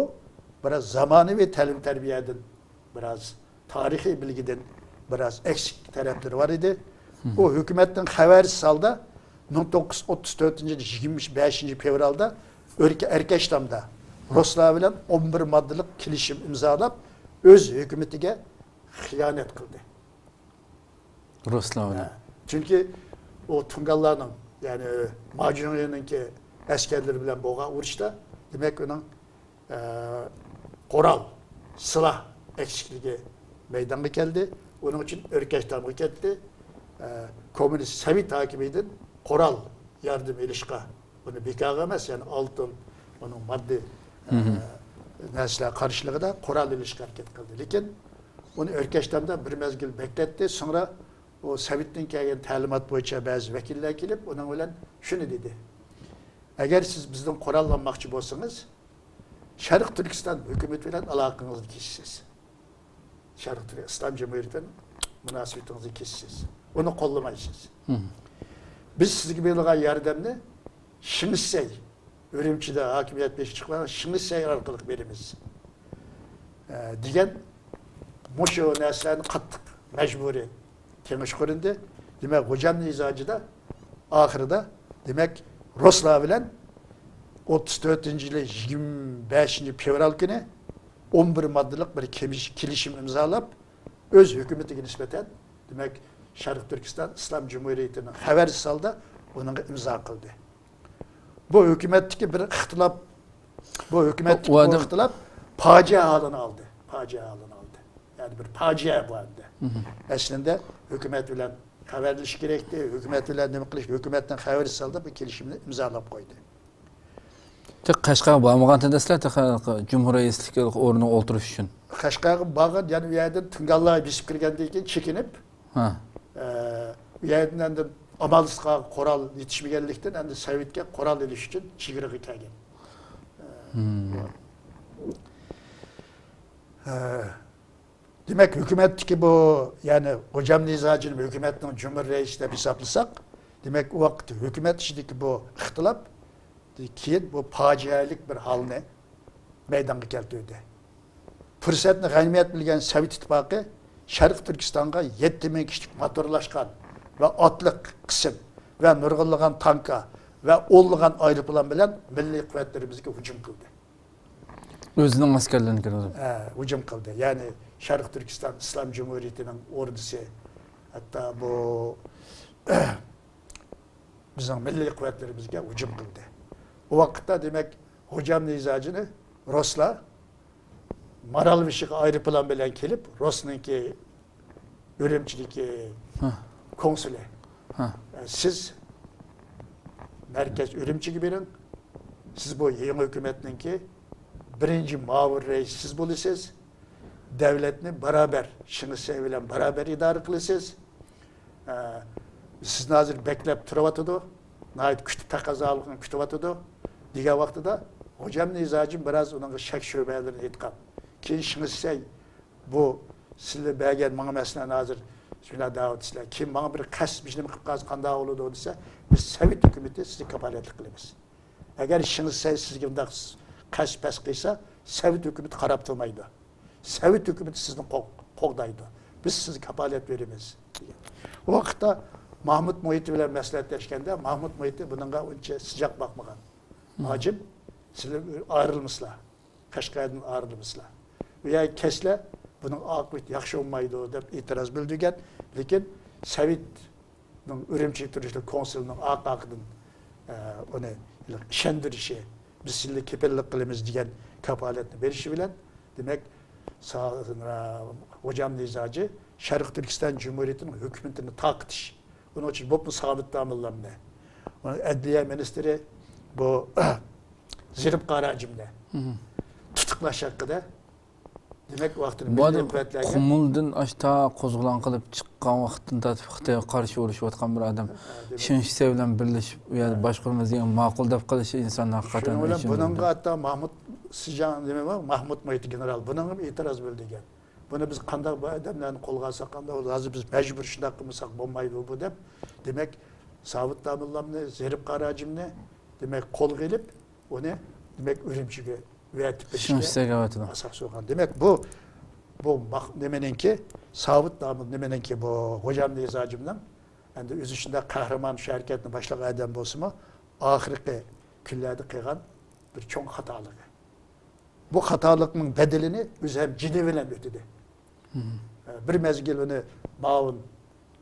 بىراز زامانىۋى تەلىم-تەربىيەدىن بىراز تارىخىي بىلگىدىن بىراز ئەكسىك تەرەپلىرى بار ئىدى. ئۇ ھۆكۈمەتتىن خەۋەرسىز ھالدا مىڭ توققۇز يۈز ئوتتۇز تۆتىنچى يىل يىگىرمە بەشىنچى فېۋرالدا ئۆركە-، ئەركەشتامدا رۇسلار بىلەن ئون بىر ماددىلىق كېلىشىم ئىمزالاپ، ئۆز ھۆكۈمىتىگە خىيانەت قىلدى. رۇسلار بىلەن. ھە. چۈنكى ئۇ تۇڭگانلارنىڭ، يەنى ماجۇڭيىڭنىڭكى ئەسكەرلىرى بىلەن بولغان ئۇرۇشتا، دېمەك، ئۇنىڭ ئە، قورال، سىلاھ ئەكسىكلىكى مەيدانغا كەلدى. ئۇنىڭ ئۈچۈن ئۆركەشتامغا كەتتى. ئە، كوممۇنىست سوۋېت ھاكىمىيىتىدىن قورال ياردىمى ئېلىشقا، بۇنى بىكارغا ئەمەس، يەنى ئالتۇن، ئۇنىڭ ماددىي، ئە، نەرسىلەر قارشىلىقىدا قورال ئېلىشقا ھەرىكەت قىلدى. لېكىن ئۇنى ئۆركەشتامدا بىر مەزگىل بەكلەتتى. سوڭرا ئۇ سوۋېتتىن كەلگەن تەلىمات بويىچە بەزى ۋەكىللەر كېلىپ، ئۇنىڭ بىلەن شۇنى دېدى: «ئەگەر سىز بىزدىن قوراللانماقچى بولسىڭىز، شەرقىي تۈركىستان ھۆكۈمىتى بىلەن ئالاقىڭىزنى كېسىسىز. شەرقىي تۈرك ئىسلام جۇمھۇرىيىتى بىلەن مۇناسىۋىتىڭىزنى كېسىسىز. ئۇنى قوللىمايسىز. بىز سىزگە بېرىدىغان ياردەمنى شىڭشىسەي، ئۈرۈمچىدە ھاكىمىيەت بېشىغا چىققان شىڭشىسەي ئارقىلىق بېرىمىز.» ئە، دېگەن مۇشۇ نەرسىلەرنى قاتتىق مەجبۇرىي تېڭىشقا ئۇرۇندى. دېمەك، غوجام نىزاجىدا ئاخىرىدا، دېمەك، رۇسلار بىلەن ئوتتۇز تۆتىنچى يىلى يىگىرمە بەشىنچى فېۋرال كۈنى ئون بىر ماددىلىق بىر كېلىش-، كېلىشىم ئىمزالاپ، ئۆز ھۆكۈمىتىگە نىسبەتەن، دېمەك، شەرقىي تۈركىستان ئىسلام جۇمھۇرىيىتىنىڭ خەۋەرسىز ھالدا ئۇنىڭغا ئىمزا قىلدى. بۇ ھۆكۈمەتتىكى بىر ئىختىلاپ، بۇ ھۆكۈمەتتىكى بۇ ئىختىلاپ پاجىئە ھالىنى ئالدى. پاجىئە ھالىنى ئالدى. يەنى بىر پاجىئە بۇ ئەمدى. ئەسلىندە ھۆكۈمەت بىلەن خەۋەرلىشىش كېرەكتى. ھۆكۈمەت بىلەن نېمە قىلىش، ھۆكۈمەتنىڭ خەۋىرى سالدى، بۇ كېلىشىمنى ئىمزالاپ قويدى. تېخى قەشقەرگە بارمىغانتى دەسلەپ، تېخى جۇمھۇر رەئىسلىك ئورنىغا ئولتۇرۇش ئۈچۈن. قەشقەرگە بارغان، يەنى ئۇ يەردىن تۇڭگانلار بېسىپ كىرگەندىن كېيىن چېكىنىپ، ھە. ئە، ئۇ يەردىن ئەمدى ئامالسىز قالغان، قورال يېتىشمىگەنلىكتىن، ئەمدى سوۋېتكە قورال ئېلىش ئۈچۈن چېگرىغا كەلگەن. ئە، دېمەك، ھۆكۈمەتتىكى بۇ، يەنى غوجام نىزاجىنى ھۆكۈمەتنىڭ جۇمھۇر رەئىسى دەپ ھېسابلىساق، دېمەك، ئۇ ۋاقىتتا ھۆكۈمەت ئىچىدىكى بۇ ئىختىلاپ كېيىن بۇ پاجىئەلىك بىر ھالنى مەيدانغا كەلتۈردى. پۇرسەتنى غەنىيمەت بىلگەن سوۋېت ئىتتىپاقى شەرقىي تۈركىستانغا يەتتە مىڭ كىشىلىك موتورلاشقان ۋە ئاتلىق قىسىم ۋە نۇرغۇنلىغان تانكا ۋە ئونلىغان ئايروپىلان بىلەن مىللىي قۇۋۋەتلىرىمىزگە ھۇجۇم قىلدى. ئۆزىنىڭ ئەسكەرلىرىنى كىرگۈزۈپ. ھە، ھۇجۇم قىلدى. يەنى شەرقىي تۈركىستان ئىسلام جۇمھۇرىيىتىنىڭ ئوردىسى، ھەتتا بۇ بىزنىڭ مىللىي قۇۋۋەتلىرىمىزگە ھۇجۇم قىلدى. ئۇ ۋاقىتتا، دېمەك، غوجام نىزاجىنى رۇسلار مارالبېشىغا ئايروپىلان بىلەن كېلىپ، رۇسنىڭكى ئۈرۈمچىدىكى ھە. كونسۇلى، ھە. سىز مەركەز ئۈرۈمچىگە بېرىڭ. سىز بۇ يېڭى ھۆكۈمەتنىڭكى بىرىنچى مۇئاۋىن رەئىسى سىز بولىسىز. دەۋلەتنى بارابەر، شىڭشىسەي بىلەن بارابەر ئىدارە قىلىسىز. ئە، سىزنى ھازىر بەكلەپ تۇرۇۋاتىدۇ. ناھايىتى كۈتۈپ، تەقەززالىقىنى كۈتۈۋاتىدۇ، دېگەن ۋاقتىدا، غوجام نىزاجىم بىراز ئۇنىڭغا شەك شۈبھەلىرىنى ئېيتقان. كېيىن شىڭشىسەي بۇ سىلەر بەرگەن ماڭا مەسىلەن ھازىر شۇنداق دەۋاتىسىلەر. كېيىن ماڭا بىر قەست بىر نېمە قىلىپ قالسا قانداق بولىدۇ دېسە، بىز سوۋېت ھۆكۈمىتى سىزگە كاپالەتلىك قىلىمىز. ئەگەر شىڭشىسەي سىزگە بۇنداق قەست پەس قىلسا، سوۋېت ھۆكۈمىتى قاراپ تۇرمايدۇ. سوۋېت ھۆكۈمىتى سىزنى قوغ-، قوغدايدۇ. بىز سىزگە كاپالەت بېرىمىز، دېگەن. ئۇ ۋاقىتتا ماھمۇت مۇھىتى بىلەن مەسلىھەتلەشكەندە، ماھمۇت مۇھىتى بۇنىڭغا ئۇنچە سىجاق باقمىغان. ھاجىم، سىلەر ئايرىلمىسىلا. قەشقەردىن ئايرىلمىسىلا. ئۇ يەرگە كەتسىلە، بۇنىڭ ئاقىۋىتى ياخشى بولمايدۇ، دەپ ئېتىراز بىلدۈرگەن. لېكىن سوۋېتنىڭ ئۈرۈمچىگە تۇرۇشلۇق كونسۇلىنىڭ ئارقا-ئارقىدىن، ئە، ئۇنى ئىشەندۈرۈشى، بىز سىلەرگە كېپىللىك قىلىمىز دېگەن كاپالەتنى بېرىشى بىلەن، دېمەك، سا-، ئە، غوجام نىزاجى شەرقىي تۈركىستان جۇمھۇرىيىتىنىڭ ھۆكۈمىتىنى تارقىتىش، ئۇنىڭ ئۈچۈن بولۇپمۇ سابىت داموللامنى، ئۇنىڭ ئەدلىيە مىنىستىرى بۇ زېرىپ قاراجىمنى تۇتۇقلاش ھەققىدە، دېمەك، ۋاقتىدا بۇ مىللىي ئادەم قۇۋۋەتلەرگە قۇمۇلدىن ئاشتا قوزغىلاڭ قىلىپ چىققان ۋاقىتتىن تارتىپ خىتايغا قارشى ئۇرۇشۇۋاتقان بىر ئادەم. ھە، دېمەك. شىڭشىسەي بىلەن بىرلىشىپ، ئۇ يەردە ھە. باشقۇرىمىز دېگەن ماقۇل دەپ قېلىشى ئىنساننى ھەقىقەتەن شۇنىڭ بىلەن ئېچىندۇرىدۇ. بۇنىڭغا ھەتتا ماھمۇت سىجاڭ نېمە بار؟ ماھمۇت مۇھىتى گېنېرال بۇنىڭغا ئېتىراز بىلدۈرگەن. بۇنى بىز قانداق بۇ ئادەملەرنى قولغا ئالساق، قانداق بولىدۇ؟ ھازىر بىز مەجبۇر شۇنداق قىلمىساق بولمايدۇ بۇ دەپ، دېمەك، سابىت داموللامنى، زېرىپ قاراجىمنى، دېمەك، قولغا ئېلىپ، ئۇنى، دېمەك، ئۈرۈمچىگە ئەۋەتىپ بېرىشكە ئاساس سالغان. دېمەك، بۇ، بۇ ماق-، نېمىنىڭكى، ساۋۇت نامى نېمىنىڭكى، بۇ غوجام نىزاجىمنىڭ ئەمدى ئۆزى شۇنداق قەھرىمان، شۇ ھەرىكەتنى باشلىغان ئادەم بولسىمۇ، ئاخىرقى كۈنلەردە قىلغان بىر چوڭ خاتالىقى. بۇ خاتالىقنىڭ بەدىلىنى ئۆزى ھەم جېنى بىلەن ئۆتىدى. بىر مەزگىل ئۇنى مۇئاۋىن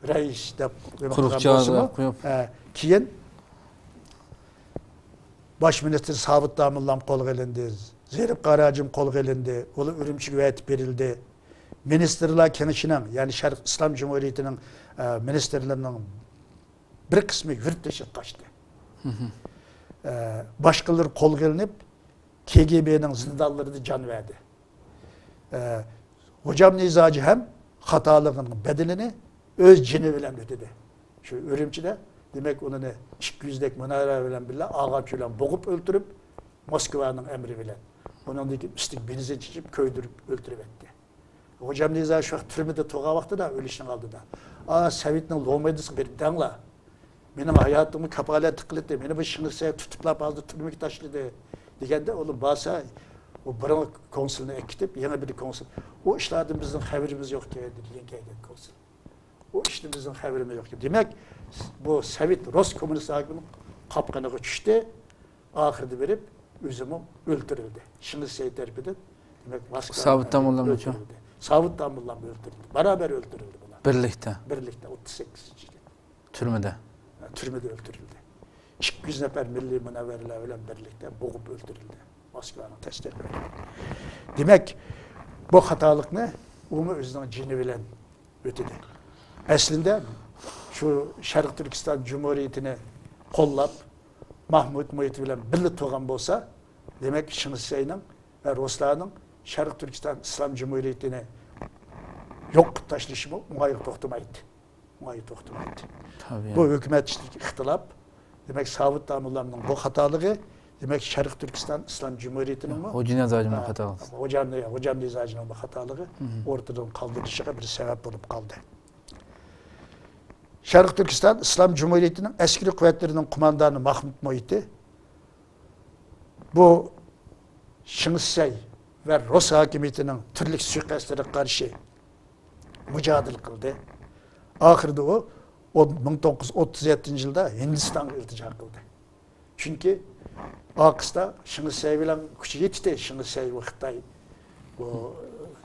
رەئىس دەپ نېمە قىلغان بولسىمۇ، قويۇپ. ھە، كېيىن باش مىنىستىر سابىت داموللام قولغا ئېلىندى، زېرىپ قاراجىم قولغا ئېلىندى، ئۇلار ئۈرۈمچىگە ئەۋەتىپ بېرىلدى. مىنىستىرلار كېڭىشىنىڭ، يەنى شەرقىي ئىسلام جۇمھۇرىيىتىنىڭ، ئە، مىنىستىرلىرىنىڭ بىر قىسمى يۇرت تېشىغا قاچتى. ئە، باشقىلىرى قولغا ئېلىنىپ، كېگېبېنىڭ زىندانلىرىدا جان بەردى. ئە، غوجام نىزاجى ھەم خاتالىقىنىڭ بەدىلىنى ئۆز جېنى بىلەن ئۆتىدۇ. شۇ ئۈرۈمچىدە، دېمەك، ئۇنى ئىككى يۈزدەك مۇنارە بىلەن بىللە ئاغاچ بىلەن بوغۇپ ئۆلتۈرۈپ، موسكۋانىڭ ئەمرى بىلەن. ئۇنىڭدىن كېيىن ئۈستىگە بېنزىن چېچىپ، كۆيدۈرۈپ ئۆلتۈرۈۋەتتى. غوجام نىزا شۇ ۋاقىت تۈرمىدە تۇرغان ۋاقتىدا، ئۆلۈشنىڭ ئالدىدا، «ئا، سوۋېتنىڭ لومېدىسىغا بېرىپ دەڭلار. مېنىڭ ھاياتىمغا كاپالەتلىك قىلىتتى، مېنى بۇ شېڭ شىسەي تۇتۇپلا ھازىر تۈرمىگە تاشلىدى» دېگەندە، ئۇلار بارسا، ئۇ بۇرۇنقى كونسۇلنى ئەكېتىپ، يېڭى بىر كونسۇل، «ئۇ ئىشلاردىن بىزنىڭ خەۋىرىمىز يوق ئىكەن» دېگەن كەلگەن كونسۇل. «ئۇ ئىشتىن بىزنىڭ خەۋىرىمىز يوق ئىكەن.» دېمەك، بۇ سوۋېت روس كوممۇنىست ھاكىمىنىڭ قاپقىنىغا چۈشتى. ئاخىرىدا بېرىپ ئۆزىمۇ ئۆلتۈرۈلدى. شېڭ شىسەي تەرىپىدىن، دېمەك، موسكۋا ساۋۇت تامۇللامچۇ؟ ئۆلتۈرۈلدى. ساۋۇت تامۇللام ئۆلتۈرۈلدى. باراۋەر ئۆلتۈرۈلدى بۇلار. بىرلىكتە. بىرلىكتە، ئوتتۇز سەككىزىنچى يىلى. تۈرمىدە. تۈرمىدە ئۆلتۈرۈلدى. ئىككى يۈز نەپەر مىللىي مۇنەۋۋەرلەر بىلەن بىرلىكتە بوغۇپ ئۆلتۈرۈلدى. موسكۋانىڭ تەستىقلىرى. دېمەك، بۇ خاتالىقنى ئۇمۇ ئۆزىنىڭ جېنى بىلەن ئۆتىدى. ئەسلىدە شۇ شەرقىي تۈركىستان جۇمھۇرىيىتىنى قوللاپ، ماھمۇت مۇھىتى بىلەن بىللە تۇرغان بولسا، دېمەك، شېڭ شىسەينىڭ ۋە رۇسلارنىڭ شەرقىي تۈركىستان ئىسلام جۇمھۇرىيىتىنى يوق قىلىپ تاشلىشىمۇ ئوڭايغا توختىمايتتى. ئوڭايغا توختىمايتتى. تەبىئىي. بۇ ھۆكۈمەت ئىچىدىكى ئىختىلاپ، دېمەك، ساۋۇت داموللامنىڭ بۇ خاتالىقى، دېمەك، شەرقىي تۈركىستان ئىسلام جۇمھۇرىيىتىنىڭمۇ، خوجانىياز ھاجىمنىڭ ھە، خاتالىقى. خوجانىياز، خوجانىياز ھاجىنىڭ بۇ خاتالىقى مم. ئورتىدىن قالدۇرۇلۇشىغا بىر سەۋەب بولۇپ قالدى. شەرقىي تۈركىستان ئىسلام جۇمھۇرىيىتىنىڭ ئەسكىرىي قۇۋۋەتلىرىنىڭ قوماندانى ماھمۇت مۇھىتى بۇ شېڭ شىسەي ۋە رۇس ھاكىمىيىتىنىڭ تۈرلۈك سۇيىقەستلىرىگە قارشى مۇجادىلە قىلدى. ئاخىرىدا ئۇ ئون، مىڭ توققۇز يۈز ئوتتۇز يەتتىنچى يىلدا ھىندىستانغا ئىلتىجا قىلدى. چۈنكى ئارقىسىدا شېڭ شىسەي بىلەن كۈچى يېتىشتى، شېڭ شىسەي ۋە خىتاي بۇ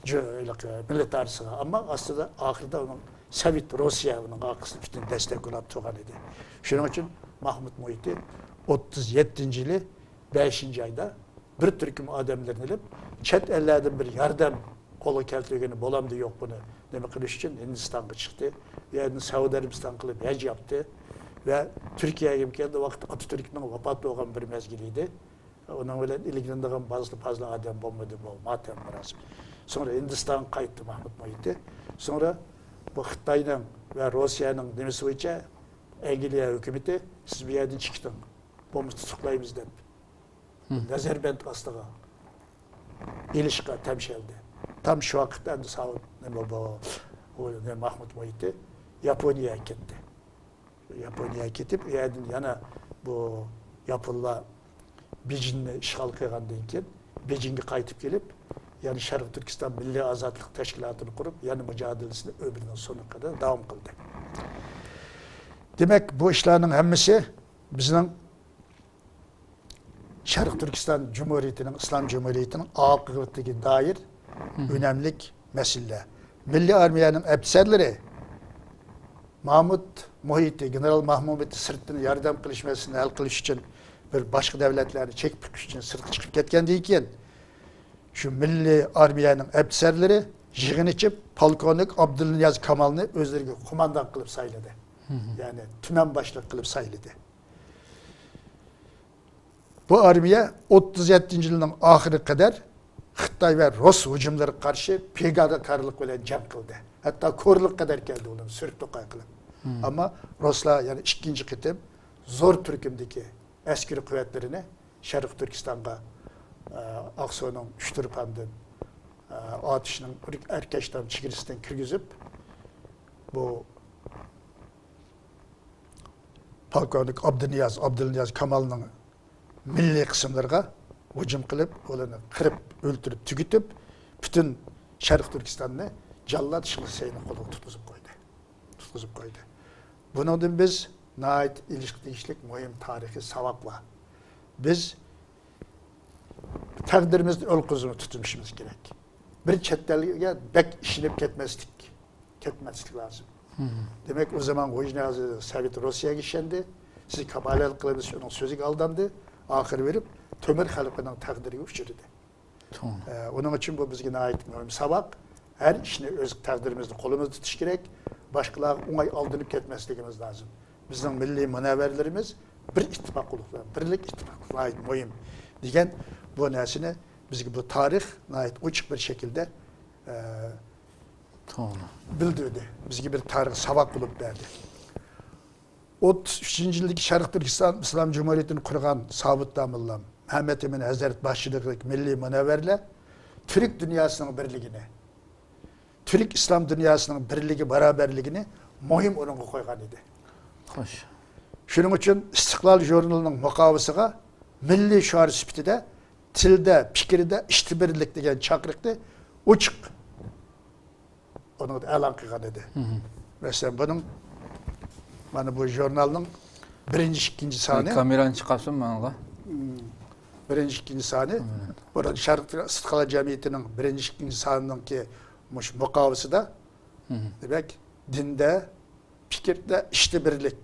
جۇ-، ھېلىقى مىللەت ئارىسىغا. ئەمما ئاستىدا، ئاخىرىدا ئۇنىڭ سوۋېت روسىيە ئۇنىڭ ئارقىسىدا پۈتۈن دەستەك بولاپ تۇرغان ئىدى. شۇنىڭ ئۈچۈن ماھمۇت مۇھىتى ئوتتۇز يەتتىنچى يىلى بەشىنچى ئايدا بىر تۈركۈم ئادەملەرنى ئېلىپ، چەت ئەللەردىن بىر ياردەم قولغا كەلتۈرگىلى بولامدۇ يوق بۇنى نېمە قىلىش ئۈچۈن ھىندىستانغا چىقتى. ئۇ يەردىن سەئۇدى ئەرەبىستان قىلىپ ھەج ياپتى ۋە تۈركىيەگە كەلدى. ۋاقىت ئاتاتۈركنىڭ ۋاپات بولغان بىر مەزگىلى ئىدى. ئۇنىڭ بىلەن ئىلگىرىلىنىدىغان بازلا پازلا ئادەم بولمىدى بۇ ماتەم مۇراسىمى. سوڭرا ھىندىستانغا قايتتى ماھمۇت مۇھىتى. سوڭرا بۇ خىتاينىڭ ۋە روسىيەنىڭ نېمىسى بويىچە ئەنگلىيە ھۆكۈمىتى، «سىز بۇ يەردىن چىقىتىڭ، بولمىسا تۇتۇقلايمىز» دەپ، مم. نەزەربەند ئاستىغا ئېلىشقا تەمشەلدى. تام شۇ ۋاقىتتا ئەمدى ساۋۇت، نېمە بۇ، بۇ، بۇ، نېمە، ماھمۇت مۇھىتى ياپونىيەگە كەتتى. ياپونىيەگە كېتىپ، ئۇ يەردىن يەنە بۇ ياپونلار بېيجىڭنى ئىشغال قىلغاندىن كېيىن، بېيجىڭگە قايتىپ كېلىپ، يەنە شەرقىي تۈركىستان مىللىي ئازادلىق تەشكىلاتىنى قۇرۇپ، يەنە مۇجادىلىسىنى ئۆمرىنىڭ سونىغا قەدەر داۋام قىلدى. دېمەك، بۇ ئىشلارنىڭ ھەممىسى بىزنىڭ شەرقىي تۈركىستان جۇمھۇرىيىتىنىڭ، ئىسلام جۇمھۇرىيىتىنىڭ ئاقىۋىتىگە دائىر مم. ئۆنەملىك مەسىلىلەر. مىللىي ئارمىيەنىڭ ئەپسەرلىرى ماھمۇت مۇھىتى، گېنېرال ماھمۇت مۇھىتى سىرتتىن ياردەم قىلىش مەسىلىسىنى ھەل قىلىش ئۈچۈن بىر باشقا دۆلەتلەرنى چېكىپ بېقىش ئۈچۈن سىرتقا چىقىپ كەتكەندىن كېيىن، شۇ مىللىي ئارمىيەنىڭ ئەپسەرلىرى يىغىن ئېچىپ، پولكوۋنىك ئابدۇلنىياز كامالنى ئۆزلىرىگە قوماندان قىلىپ سايلىدى. مم. يەنى تۈمەن باشلىق قىلىپ سايلىدى. بۇ ئارمىيە ئوتتۇز يەتتىنچى يىلنىڭ ئاخىرىغا قەدەر خىتاي ۋە رۇس ھۇجۇملىرىغا قارشى پىداكارلىق بىلەن جەڭ قىلدى. ھەتتا كورلىغا قەدەر كەلدى ئۇلار سۈرۈپ توقاي قىلىپ. مم. ئەمما رۇسلار يەنە ئىككىنچى قېتىم زور تۈركۈمدىكى ئەسكىرىي قۇۋۋەتلىرىنى شەرقىي تۈركىستانغا، ئە، ئاقسۇنىڭ ئۇچتۇرپاندىن، ئە، ئاتۇشنىڭ ئەركەشتام چېگرىسىدىن كىرگۈزۈپ، بۇ پولكوۋنىك ئابدۇنىياز، ئابدۇلنىياز كامالنىڭ مىللىي قىسىملىرىغا ھۇجۇم قىلىپ، ئۇلارنى قىرىپ، ئۆلتۈرۈپ، تۈگىتىپ، پۈتۈن شەرقىي تۈركىستاننى جاللات شېڭ شىسەينىڭ قولىغا تۇتقۇزۇپ قويدى. تۇتقۇزۇپ قويدى. بۇنىڭدىن بىز ناھايىتى ئېلىشقا تېگىشلىك مۇھىم تارىخىي ساۋاق بار. بىز تەقدىرىمىزنى ئۆز قولىمىزغا تۇتۇشىمىز كېرەك. بىر چەت ئەلگە بەك ئىشىنىپ كەتمەسلىك، كەتمەسلىك لازىم. مم. دېمەك، ئۇ زامان غوجنىيازى سوۋېت روسىيەگە ئىشەندى. سىز كاپالەتلىك قىلىمىز، ئۇنىڭ سۆزىگە ئالداندى. ئاخىرى بېرىپ، تۆمۈر خەلىپىنىڭ تەقدىرىگە ئۇچرىدى. توغرا. ئە، ئۇنىڭ ئۈچۈن بۇ بىزگە ناھايىتى مۇھىم ساۋاق. ھەر ئىشنى ئۆز تەقدىرىمىزنى قولىمىزدا تۇتۇش كېرەك. باشقىلارغا ئوڭاي ئالدىنىپ كەتمەسلىكىمىز لازىم. بىزنىڭ مىللىي مۇنەۋۋەرلىرىمىز بىر ئىتتىپاق بولۇشى، بىرلىك، ئىتتىپاقلىق ناھايىتى مۇھىم دېگەن بۇ نەرسىنى بىزگە بۇ تارىخ ناھايىتى ئوچۇق بىر شەكىلدە، ئە، توغرا. بىلدۈردى. بىزگە بىر تارىخ ساۋاق بولۇپ بەردى. ئوتتۇز ئۈچىنچى يىلدىكى شەرقىي تۈركىستان ئىسلام جۇمھۇرىيىتىنى قۇرغان سابىت داموللام، مەمەت ئەمىن ھەزرەت باشچىلىقىدىكى مىللىي مۇنەۋۋەرلەر تۈرك دۇنياسىنىڭ بىرلىكىنى، تۈرك ئىسلام دۇنياسىنىڭ بىرلىكى، باراۋەرلىكىنى مۇھىم ئورۇنغا قويغان ئىدى. خوش. شۇنىڭ ئۈچۈن ئىستىقلال ژۇرنىلىنىڭ مۇقاۋىسىغا مىللىي شوئار سۈپىتىدە تىلدا، پىكىردە ئىشتا بىرلىك دېگەن چاقىرىقنى ئوچۇق ئۇنىڭدا ئېلان قىلغان ئىدى. مەسىلەن، بۇنىڭ، مانا بۇ ژۇرنالنىڭ بىرىنچى، ئىككىنچى سانى. كامېرانى چىقارسۇن ماڭا. بىرىنچى، ئىككىنچى سانى. بۇ شەرقىي ئىستىقلال جەمئىيىتىنىڭ بىرىنچى، ئىككىنچى سانىنىڭكى مۇشۇ مۇقاۋىسىدا، دېمەك، دىندا، پىكىردە ئىشتا بىرلىك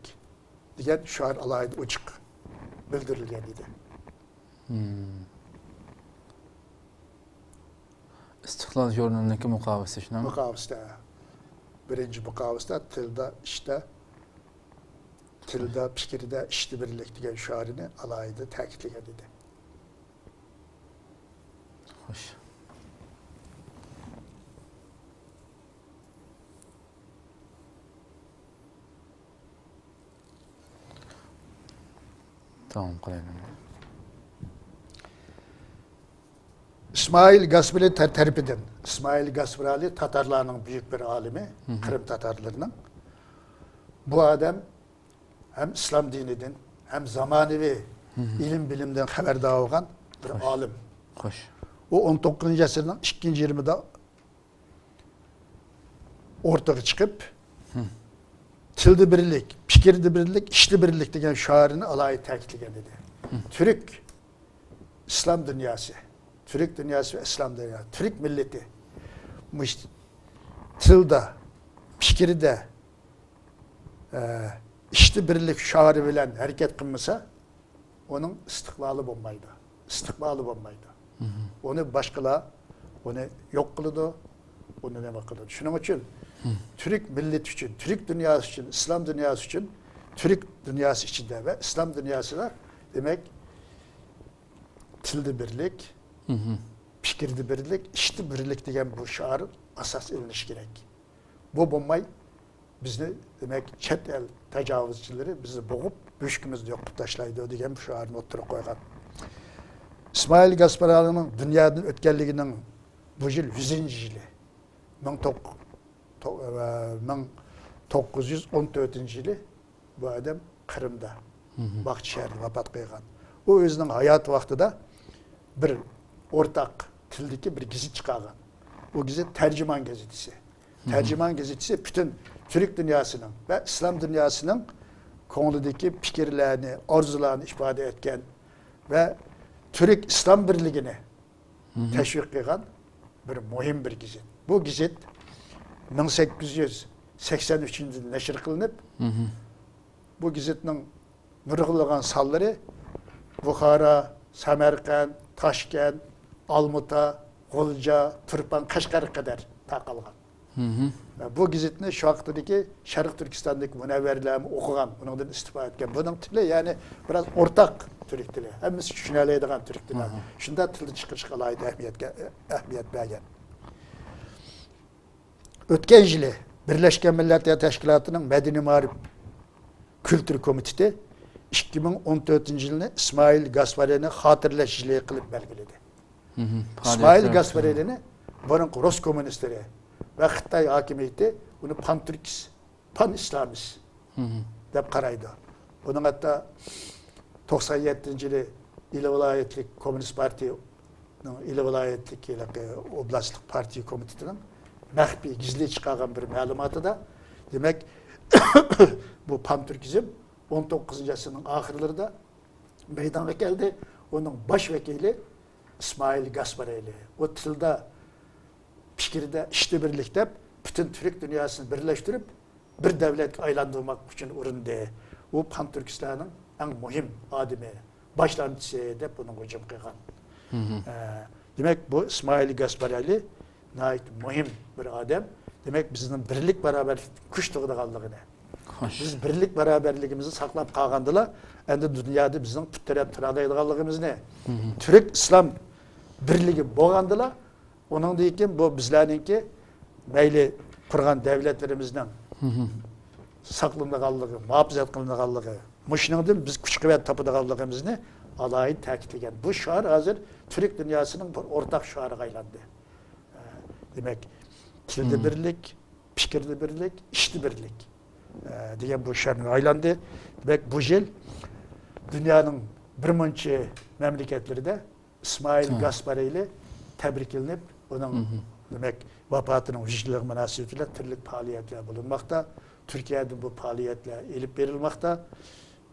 دېگەن شوئار ئالاھىدە ئوچۇق بىلدۈرۈلگەن ئىدى. ئىستىقلال ژۇرنىلىنىڭكى مۇقاۋىسى شۇنداقمۇ؟ مۇقاۋىسىدە، بىرىنچى مۇقاۋىسىدە تىلدا، ئىشتا، تىلدا، پىكىردە ئىشتا بىرلىك دېگەن شوئارىنى ئالاھىدە تەكىتلىگەن ئىدى. خوش. داۋام قىلايلى. ئىسمائىل گاسپىرالى تەر-، تەرىپىدىن. ئىسمائىل گاسپىرالى تاتارلارنىڭ بۈيۈك بىر ئالىمى، قىرىم تاتارلىرىنىڭ. بۇ ئادەم ھەم ئىسلام دىنىدىن، ھەم زامانىۋى ئىلىم-بىلىمدىن خەۋەردار بولغان بىر ئالىم. خوش. ئۇ ئون توققۇزىنچى ئەسىرنىڭ ئىككىنچى يېرىمىدا ئورتىغا چىقىپ، تىلدا بىرلىك، پىكىردە بىرلىك، ئىشتا بىرلىك دېگەن شوئارىنى ئالاھىدە تەكىتلىگەن ئىدى. تۈرك ئىسلام دۇنياسى، تۈرك دۇنياسى ۋە ئىسلام دۇنياسى، تۈرك مىللىتى مۇشۇ تىلدا، پىكىردە، ئە، ئىشتا بىرلىك شوئارى بىلەن ھەرىكەت قىلمىسا، ئۇنىڭ ئىستىقلالى بولمايدۇ، ئىستىقبالى بولمايدۇ. ئۇنى باشقىلار ئۇنى يوق قىلىدۇ، ئۇنى نېمە قىلىدۇ. شۇنىڭ ئۈچۈن تۈرك مىللىتى ئۈچۈن، تۈرك دۇنياسى ئۈچۈن، ئىسلام دۇنياسى ئۈچۈن، تۈرك دۇنياسى ئىچىدە ۋە ئىسلام دۇنياسىدا، دېمەك، تىلدا بىرلىك، پىكىردە بىرلىك، ئىشتا بىرلىك دېگەن بۇ شوئار ئاساس ئېلىنىشى كېرەك. بۇ بولماي، بىزنى، دېمەك، چەت ئەل تاجاۋۇزچىلىرى بىزنى بوغۇپ، بۆشۈكىمىزنى يوق قىلىپ تاشلايدۇ دېگەن بۇ شوئارنى ئوتتۇرىغا قويغان. ئىسمائىل گاسپارالىنىڭ دۇنيادىن ئۆتكەنلىكىنىڭ بۇ يىل يۈزىنچى يىلى. مىڭ توق-، تو-، ئە، مىڭ توققۇز يۈز ئون تۆتىنچى يىلى بۇ ئادەم قىرىمدا، باغچە شەھىرىدە ۋاپات قىلغان. ئۇ ئۆزىنىڭ ھاياتىي ۋاقتىدا بىر ئورتاق تىلدىكى بىر گېزىت چىقارغان. ئۇ گېزىت تەرجىمان گېزىتىسى. تەرجىمان گېزىتىسى پۈتۈن تۈرك دۇنياسىنىڭ ۋە ئىسلام دۇنياسىنىڭ كۆڭلىدىكى پىكىرلەرنى، ئارزۇلارنى ئىپادە ئەتكەن ۋە تۈرك ئىسلام بىرلىكىنى تەشۋىق قىلغان بىر مۇھىم بىر گېزىت. بۇ گېزىت مىڭ سەككىز يۈز سەكسەن ئۈچىنچى يىلى نەشر قىلىنىپ، بۇ گېزىتنىڭ نۇرغۇنلىغان سانلىرى بۇخارا، سەمەرقەنت، تاشكەنت، ئالمۇتا، غۇلجا، تۇرپان، قەشقەرگە قەدەر تارقالغان. بۇ گېزىتنى شۇ ۋاقىتتىكى شەرقىي تۈركىستاندىكى مۇنەۋۋەرلەرمۇ ئوقۇغان، ئۇنىڭدىن ئىستىپادە ئەتكەن. بۇنىڭ تىلى، يەنى، بىراز ئورتاق تۈرك تىلى. ھەممىسى چۈشىنەلەيدىغان تۈرك تىلى. شۇنداق تىلدا چىقىرىشقا ئالاھىدە ئەھمىيەتكە، ئەھمىيەت بەرگەن. ئۆتكەن يىلى بىرلەشكەن مىللەتلەر تەشكىلاتىنىڭ مەدەنىي مائارىپ كۈلتۈر كومىتېتى ئىككى مىڭ ئون تۆتىنچى يىلنى ئىسمائىل گاسپارىنى خاتىرىلەش يىلى قىلىپ بەلگىلىدى. ئىسمائىل گاسپارىنى بۇرۇنقى رۇس كوممۇنىستلىرى ۋە خىتاي ھاكىمىيىتى ئۇنى پانتۈركىست، پان ئىسلامىست دەپ قارايدۇ. ئۇنىڭ ھەتتا توقسان يەتتىنچى يىلى ئىلى ۋىلايەتلىك كوممۇنىست پارتىيىنىڭ ئىلى ۋىلايەتلىك ھېلىقى ئوبلاستلىق پارتىيە كومىتېتىنىڭ مەخپىي گىزلى چىقارغان بىر مەلۇماتىدا، دېمەك، بۇ پانتۈركىزم ئون توققۇزىنچى ئەسىرنىڭ ئاخىرلىرىدا مەيدانغا كەلدى. ئۇنىڭ باش ۋەكىلى ئىسمائىل گاسپارېلى. ئۇ تىلدا، پىكىردە ئىشتا بىرلىك دەپ، پۈتۈن تۈرك دۇنياسىنى بىرلەشتۈرۈپ، بىر دۆلەتكە ئايلاندۇرماق ئۈچۈن ئۇرۇندى. ئۇ پانتۈركىستلارنىڭ ئەڭ مۇھىم ئادىمى، باشلامچىسى دەپ ئۇنىڭغا ھۇجۇم قىلغان. ئە، دېمەك، بۇ ئىسمائىل گاسپارېلى ناھايىتى مۇھىم بىر ئادەم. دېمەك، بىزنىڭ بىرلىك باراۋەرلىك كۈچ تۇغىدىغانلىقىنى، بىز بىرلىك باراۋەرلىكىمىزنى ساقلاپ قالغاندىلا، ئەندى دۇنيادا بىزنىڭ پۇت تىرەپ تۇرالايدىغانلىقىمىزنى، تۈرك ئىسلام بىرلىكى بولغاندىلا، ئۇنىڭدىن كېيىن بۇ بىزلەرنىڭكى مەيلى قۇرغان دەۋلەتلىرىمىزنىڭ ساقلىنىدىغانلىقى، مۇھاپىزەت قىلىنىدىغانلىقى، مۇشۇنىڭدىن بىز كۈچ-قۇۋۋەت تاپىدىغانلىقىمىزنى ئالاھىدە تەكىتلىگەن. بۇ شوئار ھازىر تۈرك دۇنياسىنىڭ بىر ئورتاق شوئارىغا ئايلاندى. دېمەك، تىلدا بىرلىك، پىكىردە بىرلىك، ئىشتا بىرلىك، دېگەن بۇ شوئارغا ئايلاندى. دېمەك، بۇ يىل دۇنيانىڭ بىر مۇنچە مەملىكەتلىرىدە ئىسمائىل گاسپارىلى تەبرىكلىنىپ، ئۇنىڭ، دېمەك، ۋاپاتىنىڭ يۈز يىللىقى مۇناسىۋىتى بىلەن تۈرلۈك پائالىيەتلەر بولۇنماقتا. تۈركىيەدە بۇ پائالىيەتلەر ئېلىپ بېرىلماقتا.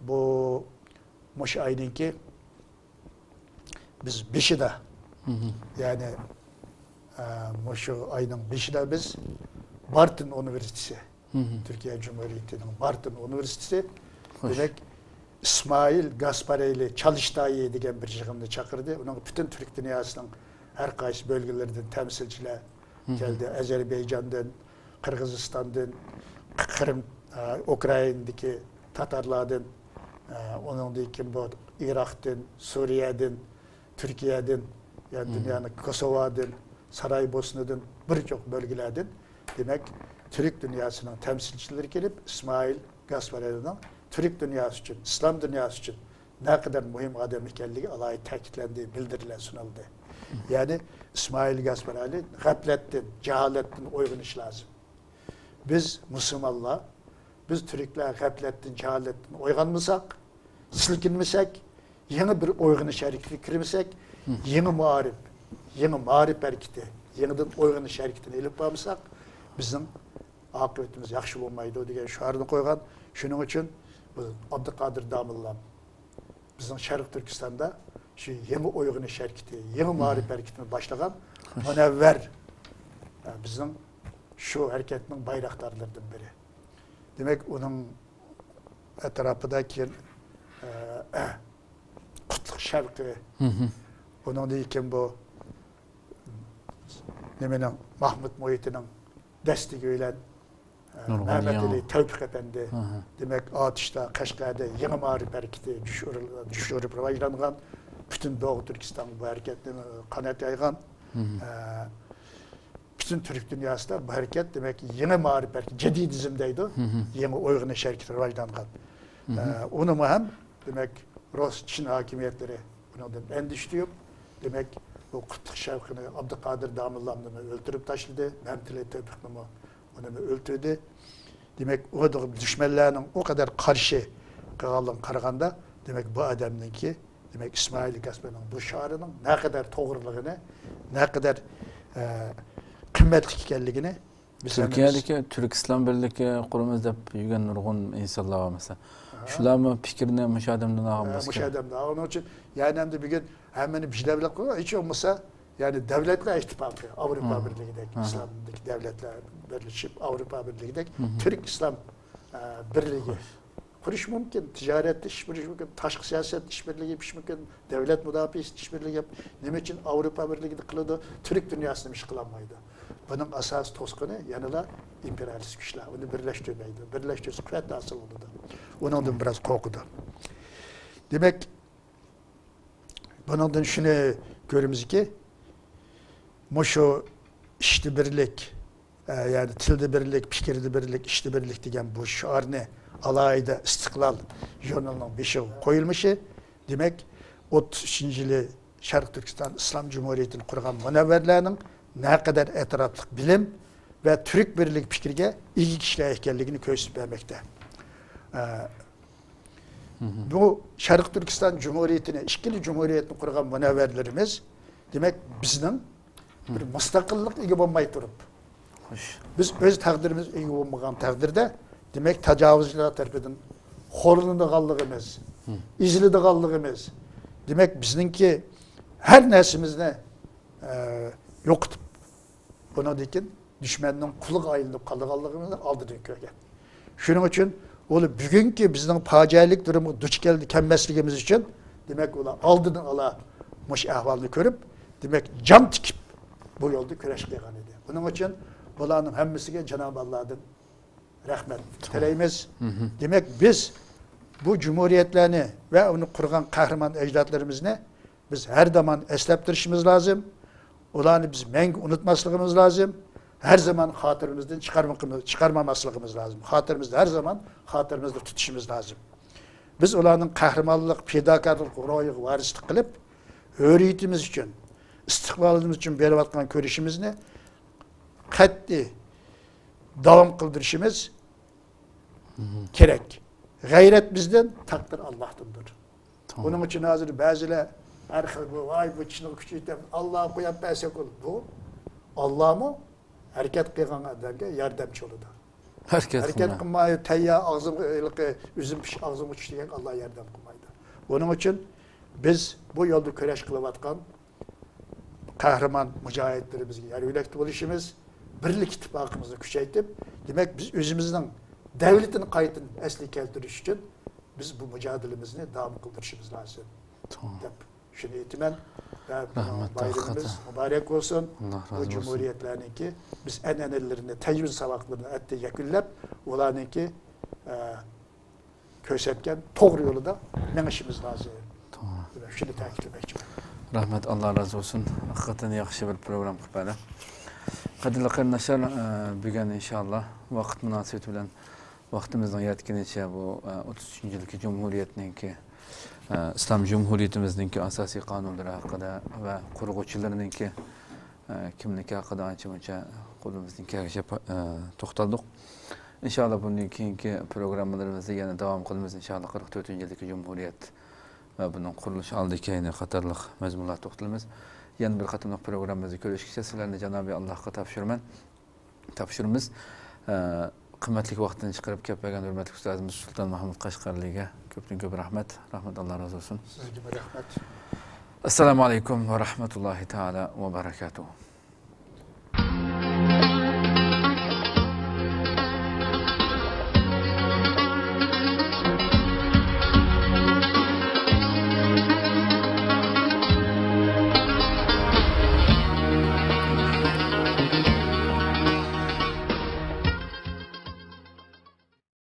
بۇ مۇشۇ ئاينىڭكى بىز بېشىدا، يەنى، ئە، مۇشۇ ئاينىڭ بېشىدا بىز بارتىن ئۇنىۋېرسىتېتى، تۈركىيە جۇمھۇرىيىتىنىڭ بارتىن ئۇنىۋېرسىتېتى، دېمەك، ئىسمائىل گاسپارەيلى چالىشتايى دېگەن بىر يىغىننى چاقىردى. ئۇنىڭغا پۈتۈن تۈرك دۇنياسىنىڭ ھەر قايسى بۆلگىلىرىدىن تەمسىلچىلەر كەلدى. ئەزەربەيجاندىن، قىرغىزىستاندىن، قىرىم، ئە، ئۇكرائىنادىكى تاتارلاردىن، ئە، ئۇنىڭدىن كېيىن بۇ ئىراقتىن، سۈرىيەدىن، تۈركىيەدىن، يەنى دۇنيانىڭ كوسوۋودىن، سارايبوسنىدىن، بىر چوق بۆلگىلەردىن، دېمەك، تۈرك دۇنياسىنىڭ تەمسىلچىلىرى كېلىپ، ئىسمائىل گاسپارەيلىنىڭ تۈرك دۇنياسى ئۈچۈن، ئىسلام دۇنياسى ئۈچۈن نەقەدەر مۇھىم ئادەم ئىكەنلىكى ئالاھىدە تەكىتلەندى، بىلدۈرۈلەر سۇنۇلدى. يەنى ئىسمائىل گاسپارەيلى غەپلەتتىن، جاھالەتتىن ئويغىنىش لازىم. بىز مۇسۇلمانلار، بىز تۈركلەر غەپلەتتىن، جاھالەتتىن ئويغانمىساق، سىلكىنمىسەك، يېڭى بىر ئويغىنىش ھەرىكىتىگە كىرمىسەك، يېڭى مائارىپ، يېڭى مائارىپ ھەرىكىتى، يېڭىدىن ئويغىنىش ھەرىكىتىنى ئېلىپ بارمىساق، بىزنىڭ ئاقىۋىتىمىز ياخشى بولمايدۇ دېگەن شوئارنى قويغان. شۇنىڭ ئۈچۈن بۇ ئابدۇقادىر داموللام بىزنىڭ شەرقىي تۈركىستاندا شۇ يېڭى ئويغىنىش ھەرىكىتى، يېڭى مائارىپ ھەرىكىتىنى باشلىغان مۇنەۋۋەر، ئە، بىزنىڭ شۇ ھەرىكەتنىڭ بايراقدارلىرىدىن بىرى. دېمەك، ئۇنىڭ ئەتراپىدا كېيىن، ئە، قۇتلۇق شەۋقى، ئۇنىڭدىن كېيىن بۇ نېمىنىڭ، مەھمۇت مۇھىتىنىڭ دەستىكى بىلەن، ئە، مەمەتئېلى تەۋپىق ئەپەندى، دېمەك، ئاتۇشتا، قەشقەردە يېڭى مائارىپ ھەرىكىتى جۇش ئۇرۇپ، جۇش ئۇرۇپ راۋاجلانغان، پۈتۈن دوغۇ تۈركىستانغا بۇ ھەرىكەتنى قانات يايغان. ئە، پۈتۈن تۈرك دۇنياسىدا بۇ ھەرىكەت، دېمەك، يېڭى مائارىپ ھەرىكىتى، جەدىدىزم دەيدۇ، يېڭى ئويغىنىش ھەرىكىتى راۋاجلانغان. ئە، ئۇنىمۇ ھەم، دېمەك، رۇس، چىن ھاكىمىيەتلىرى ئۇنىڭدىن ئەندىشە تۇيۇپ، دېمەك، بۇ قۇتلۇق شەۋقىنى، ئابدۇقادىر داموللامنىمۇ ئۆلتۈرۈپ تاشلىدى، مەمتىلى تۆپىقنىمۇ ئۇنىمۇ ئۆلتۈردى. دېمەك، ئۇ دۇشمەنلەرنىڭ ئۇ قەدەر قارشى قىلغانلىقىغا قارىغاندا، دېمەك، بۇ ئادەمنىڭكى، دېمەك، ئىسمائىل گاسپەرنىڭ بۇ شوئارىنىڭ نەقەدەر توغرىلىقىنى، نەقەدەر، ئە، قىممەتلىك ئىكەنلىكىنى بىز ھەممىمىز تۈركىيەدىكى تۈرك ئىسلام بىرلىكى قۇرىمىز دەپ يۈرگەن نۇرغۇن ئىنسانلار بار، مەسىلەن. ھە. شۇلارمۇ پىكرىنى مۇشۇ ئادەمدىن ئالغان ھە، بولسا مۇشۇ كېرەك. ئادەمدىن ئالغان. ئۇنىڭ ئۈچۈن، يەنى ئەمدى بۈگۈن ھەممىنى بىر دەۋلەت قىلغان، ھېچ بولمىسا، يەنى دەۋلەتلەر ئىتتىپاقى، ئاۋروپا بىرلىكىدەك، ئىسلامدىكى دەۋلەتلەر بىرلىشىپ، ئاۋروپا بىرلىكىدەك تۈرك ئىسلام، ئە، بىرلىكى قۇرۇش مۇمكىن. تىجارەتتە ئىش بېرىش مۇمكىن، تاشقى سىياسەتتە ئىش بىرلىكى يېپىش مۇمكىن، دەۋلەت مۇداپىئەسىدە ئىش بىرلىكى يېپ-، نېمە ئۈچۈن ئاۋروپا بىرلىكىدە قىلىدۇ، تۈرك دۇنياسىدا نېمە ئىش قىلالمايدۇ؟ بۇنىڭ ئاساسىي توسقىنى يەنىلا ئىمپېرىيالىست كۈچلەر. ئۇنى بىرلەشتۈرمەيدۇ. بىرلەشتۈرسە قۇۋۋەت ھاسىل بولىدۇ. ئۇنىڭدىن بىراز قورقىدۇ. دېمەك، بۇنىڭدىن شۇنى كۆرىمىزكى، مۇشۇ ئىشتا بىرلىك، ئە، يەنى تىلدا بىرلىك، پىكىردە بىرلىك، ئىشتا بىرلىك دېگەن بۇ شوئارنى ئالاھىدە ئىستىقلال ژۇرنىلىنىڭ بېشىغا قويۇلمىشى، دېمەك، ئوتتۇز ئۈچىنچى يىلى شەرقىي تۈركىستان ئىسلام جۇمھۇرىيىتىنى قۇرغان مۇنەۋۋەرلەرنىڭ نەقەدەر ئەتراپلىق بىلىم ۋە تۈرك بىرلىك پىكرىگە ئىگە كىشىلەر ئىكەنلىكىنى كۆرسىتىپ بەرمەكتە. ئە، بۇ شەرقىي تۈركىستان جۇمھۇرىيىتىنى، ئىككىلا جۇمھۇرىيەتنى قۇرغان مۇنەۋۋەرلىرىمىز، دېمەك، بىزنىڭ بىر مۇستەقىللىققا ئىگە بولماي تۇرۇپ، بىز ئۆز تەقدىرىمىزگە ئىگە بولمىغان تەقدىردە، دېمەك، تاجاۋۇزچىلار تەرىپىدىن خورلىنىدىغانلىقىمىز، ئېزىلىدىغانلىقىمىز، دېمەك، بىزنىڭكى ھەر نەرسىمىزنى، ئە، يوقىتىپ، بۇنىڭدىن كېيىن دۈشمەننىڭ قۇلىغا ئايلىنىپ قالىدىغانلىقىمىزنى ئالدىدىن كۆرگەن. شۇنىڭ ئۈچۈن ئۇلار بۈگۈنكى بىزنىڭ پاجىئەلىك دۇرۇمغا دۇچ كەل-، كەلمەسلىكىمىز ئۈچۈن، دېمەك، ئۇلار ئالدىدىن ئالا مۇشۇ ئەھۋالنى كۆرۈپ، دېمەك، جان تىكىپ بۇ يولدا كۈرەش قىلغان ئىدى. بۇنىڭ ئۈچۈن بۇلارنىڭ ھەممىسىگە جانابى ئاللادىن رەھمەت تىلەيمىز. دېمەك، بىز بۇ جۇمھۇرىيەتلەرنى ۋە ئۇنى قۇرغان قەھرىمان ئەجدادلىرىمىزنى بىز ھەر زامان ئەسلەپ تۇرۇشىمىز لازىم. ئۇلارنى بىز مەڭگۈ ئۇنتۇماسلىقىمىز لازىم. ھەر زامان خاتىرىمىزدىن چىقارمىقىمىز-، چىقارماماسلىقىمىز لازىم. خاتىرىمىزدە ھەر زامان خاتىرىمىزدە تۇتۇشىمىز لازىم. بىز ئۇلارنىڭ قەھرىمانلىق، پىداكارلىق روھىغا ۋارىسلىق قىلىپ، ھۆرىيىتىمىز ئۈچۈن، ئىستىقبالىمىز ئۈچۈن بېرىۋاتقان كۈرىشىمىزنى قەتئىي داۋام قىلدۇرۇشىمىز كېرەك. غەيرەت بىزدىن، تەقدىر ئاللاھتىندۇر. بۇنىڭ ئۈچۈن ھازىر بەزىلەر ھەر خىل بۇ، ۋاي، بۇ چىشنى كۈچەيتىپ، ئاللا قويۇپ بەرسە بولدى. بۇ ئاللامۇ ھەرىكەت قىلغان ئادەمگە ياردەمچى بولىدۇ. ھەرىكەت قىلماي، تەييار ئاغزىمغا، ھېلىقى ئۈزۈم پىش ئاغزىمغا چۈش دېگەن ئاللا ياردەم قىلمايدۇ. بۇنىڭ ئۈچۈن بىز بۇ يولدا كۈرەش قىلىۋاتقان قەھرىمان مۇجاھىدلىرىمىزگە يار يۆلەكتە بولۇشىمىز، بىرلىك ئىتتىپاقىمىزنى كۈچەيتىپ، دېمەك، بىز ئۆزىمىزنىڭ دەۋلىتىنى قايتىدىن ئەسلىگە كەلتۈرۈش ئۈچۈن بىز بۇ مۇجادىلىمىزنى داۋام قىلدۇرۇشىمىز لازىم، توغرا، دەپ شۇنى ئېيتىمەن. ۋە بۇنىڭ بايرىمىمىز مۇبارەك بولسۇن. بۇ جۇمھۇرىيەتلەرنىڭكى، بىز ئەنئەنىلىرىنى، تەجرىبە ساۋاقلىرىنى ئەتتە يەكۈنلەپ، ئۇلارنىڭكى، ئە، كۆرسەتكەن توغرا يولىدا مېڭىشىمىز لازىم. توغرا. شۇنى تەكىتلىمەكچىمەن. رەھمەت، ئاللا رازى بولسۇن. ھەقىقەتەن ياخشى بىر پروگرامما قىلىپ بەردى. قەدىرلىك قېرىنداشلار، ئە، بۈگۈن ئىنشاللا ۋاقىت مۇناسىۋىتى بىلەن ۋاقتىمىزنىڭ يەتكىنىچە بۇ، ئە، ئوتتۇز ئۈچىنچى يىلقى جۇمھۇرىيەتنىڭكى، ئە، ئىسلام جۇمھۇرىيىتىمىزنىڭكى ئاساسىي قانۇنلىرى ھەققىدە ۋە قۇرغۇچىلىرىنىڭكى، ئە، كىملىكى ھەققىدە ئانچە مۇنچە قولىمىزدىن كەلگىچە پا-، ئە، توختالدۇق. ئىنشاللا بۇندىن كېيىنكى پروگراممىلىرىمىزدا يەنە داۋام قىلىمىز. ئىنشاللا قىرىق تۆتىنچى يىلدىكى جۇمھۇرىيەت ۋە بۇنىڭ قۇرۇلۇش ئالدى كەينى قاتارلىق مەزمۇنلارغا توختىلىمىز. يەنە بىر قېتىملىق پروگراممىمىزدا كۆرۈشكىچە سىلەرنى جانابى ئاللاھقا تاپشۇرىمەن. تاپشۇرىمىز. ئە، قىممەتلىك ۋاقتىنى چىقىرىپ كەپ بەرگەن ھۆرمەتلىك ئۇستازىمىز سۇلتان مەھمۇد قەشقەرلىگە كۆپتىن كۆپ رەھمەت. رەھمەت، ئاللا رازى بولسۇن. سىزگىمۇ رەھمەت. ئەسسالامۇ ئەلەيكۇم ۋە رەھمەتۇللاھى تائالا ۋە بەرەكاتۇھۇ.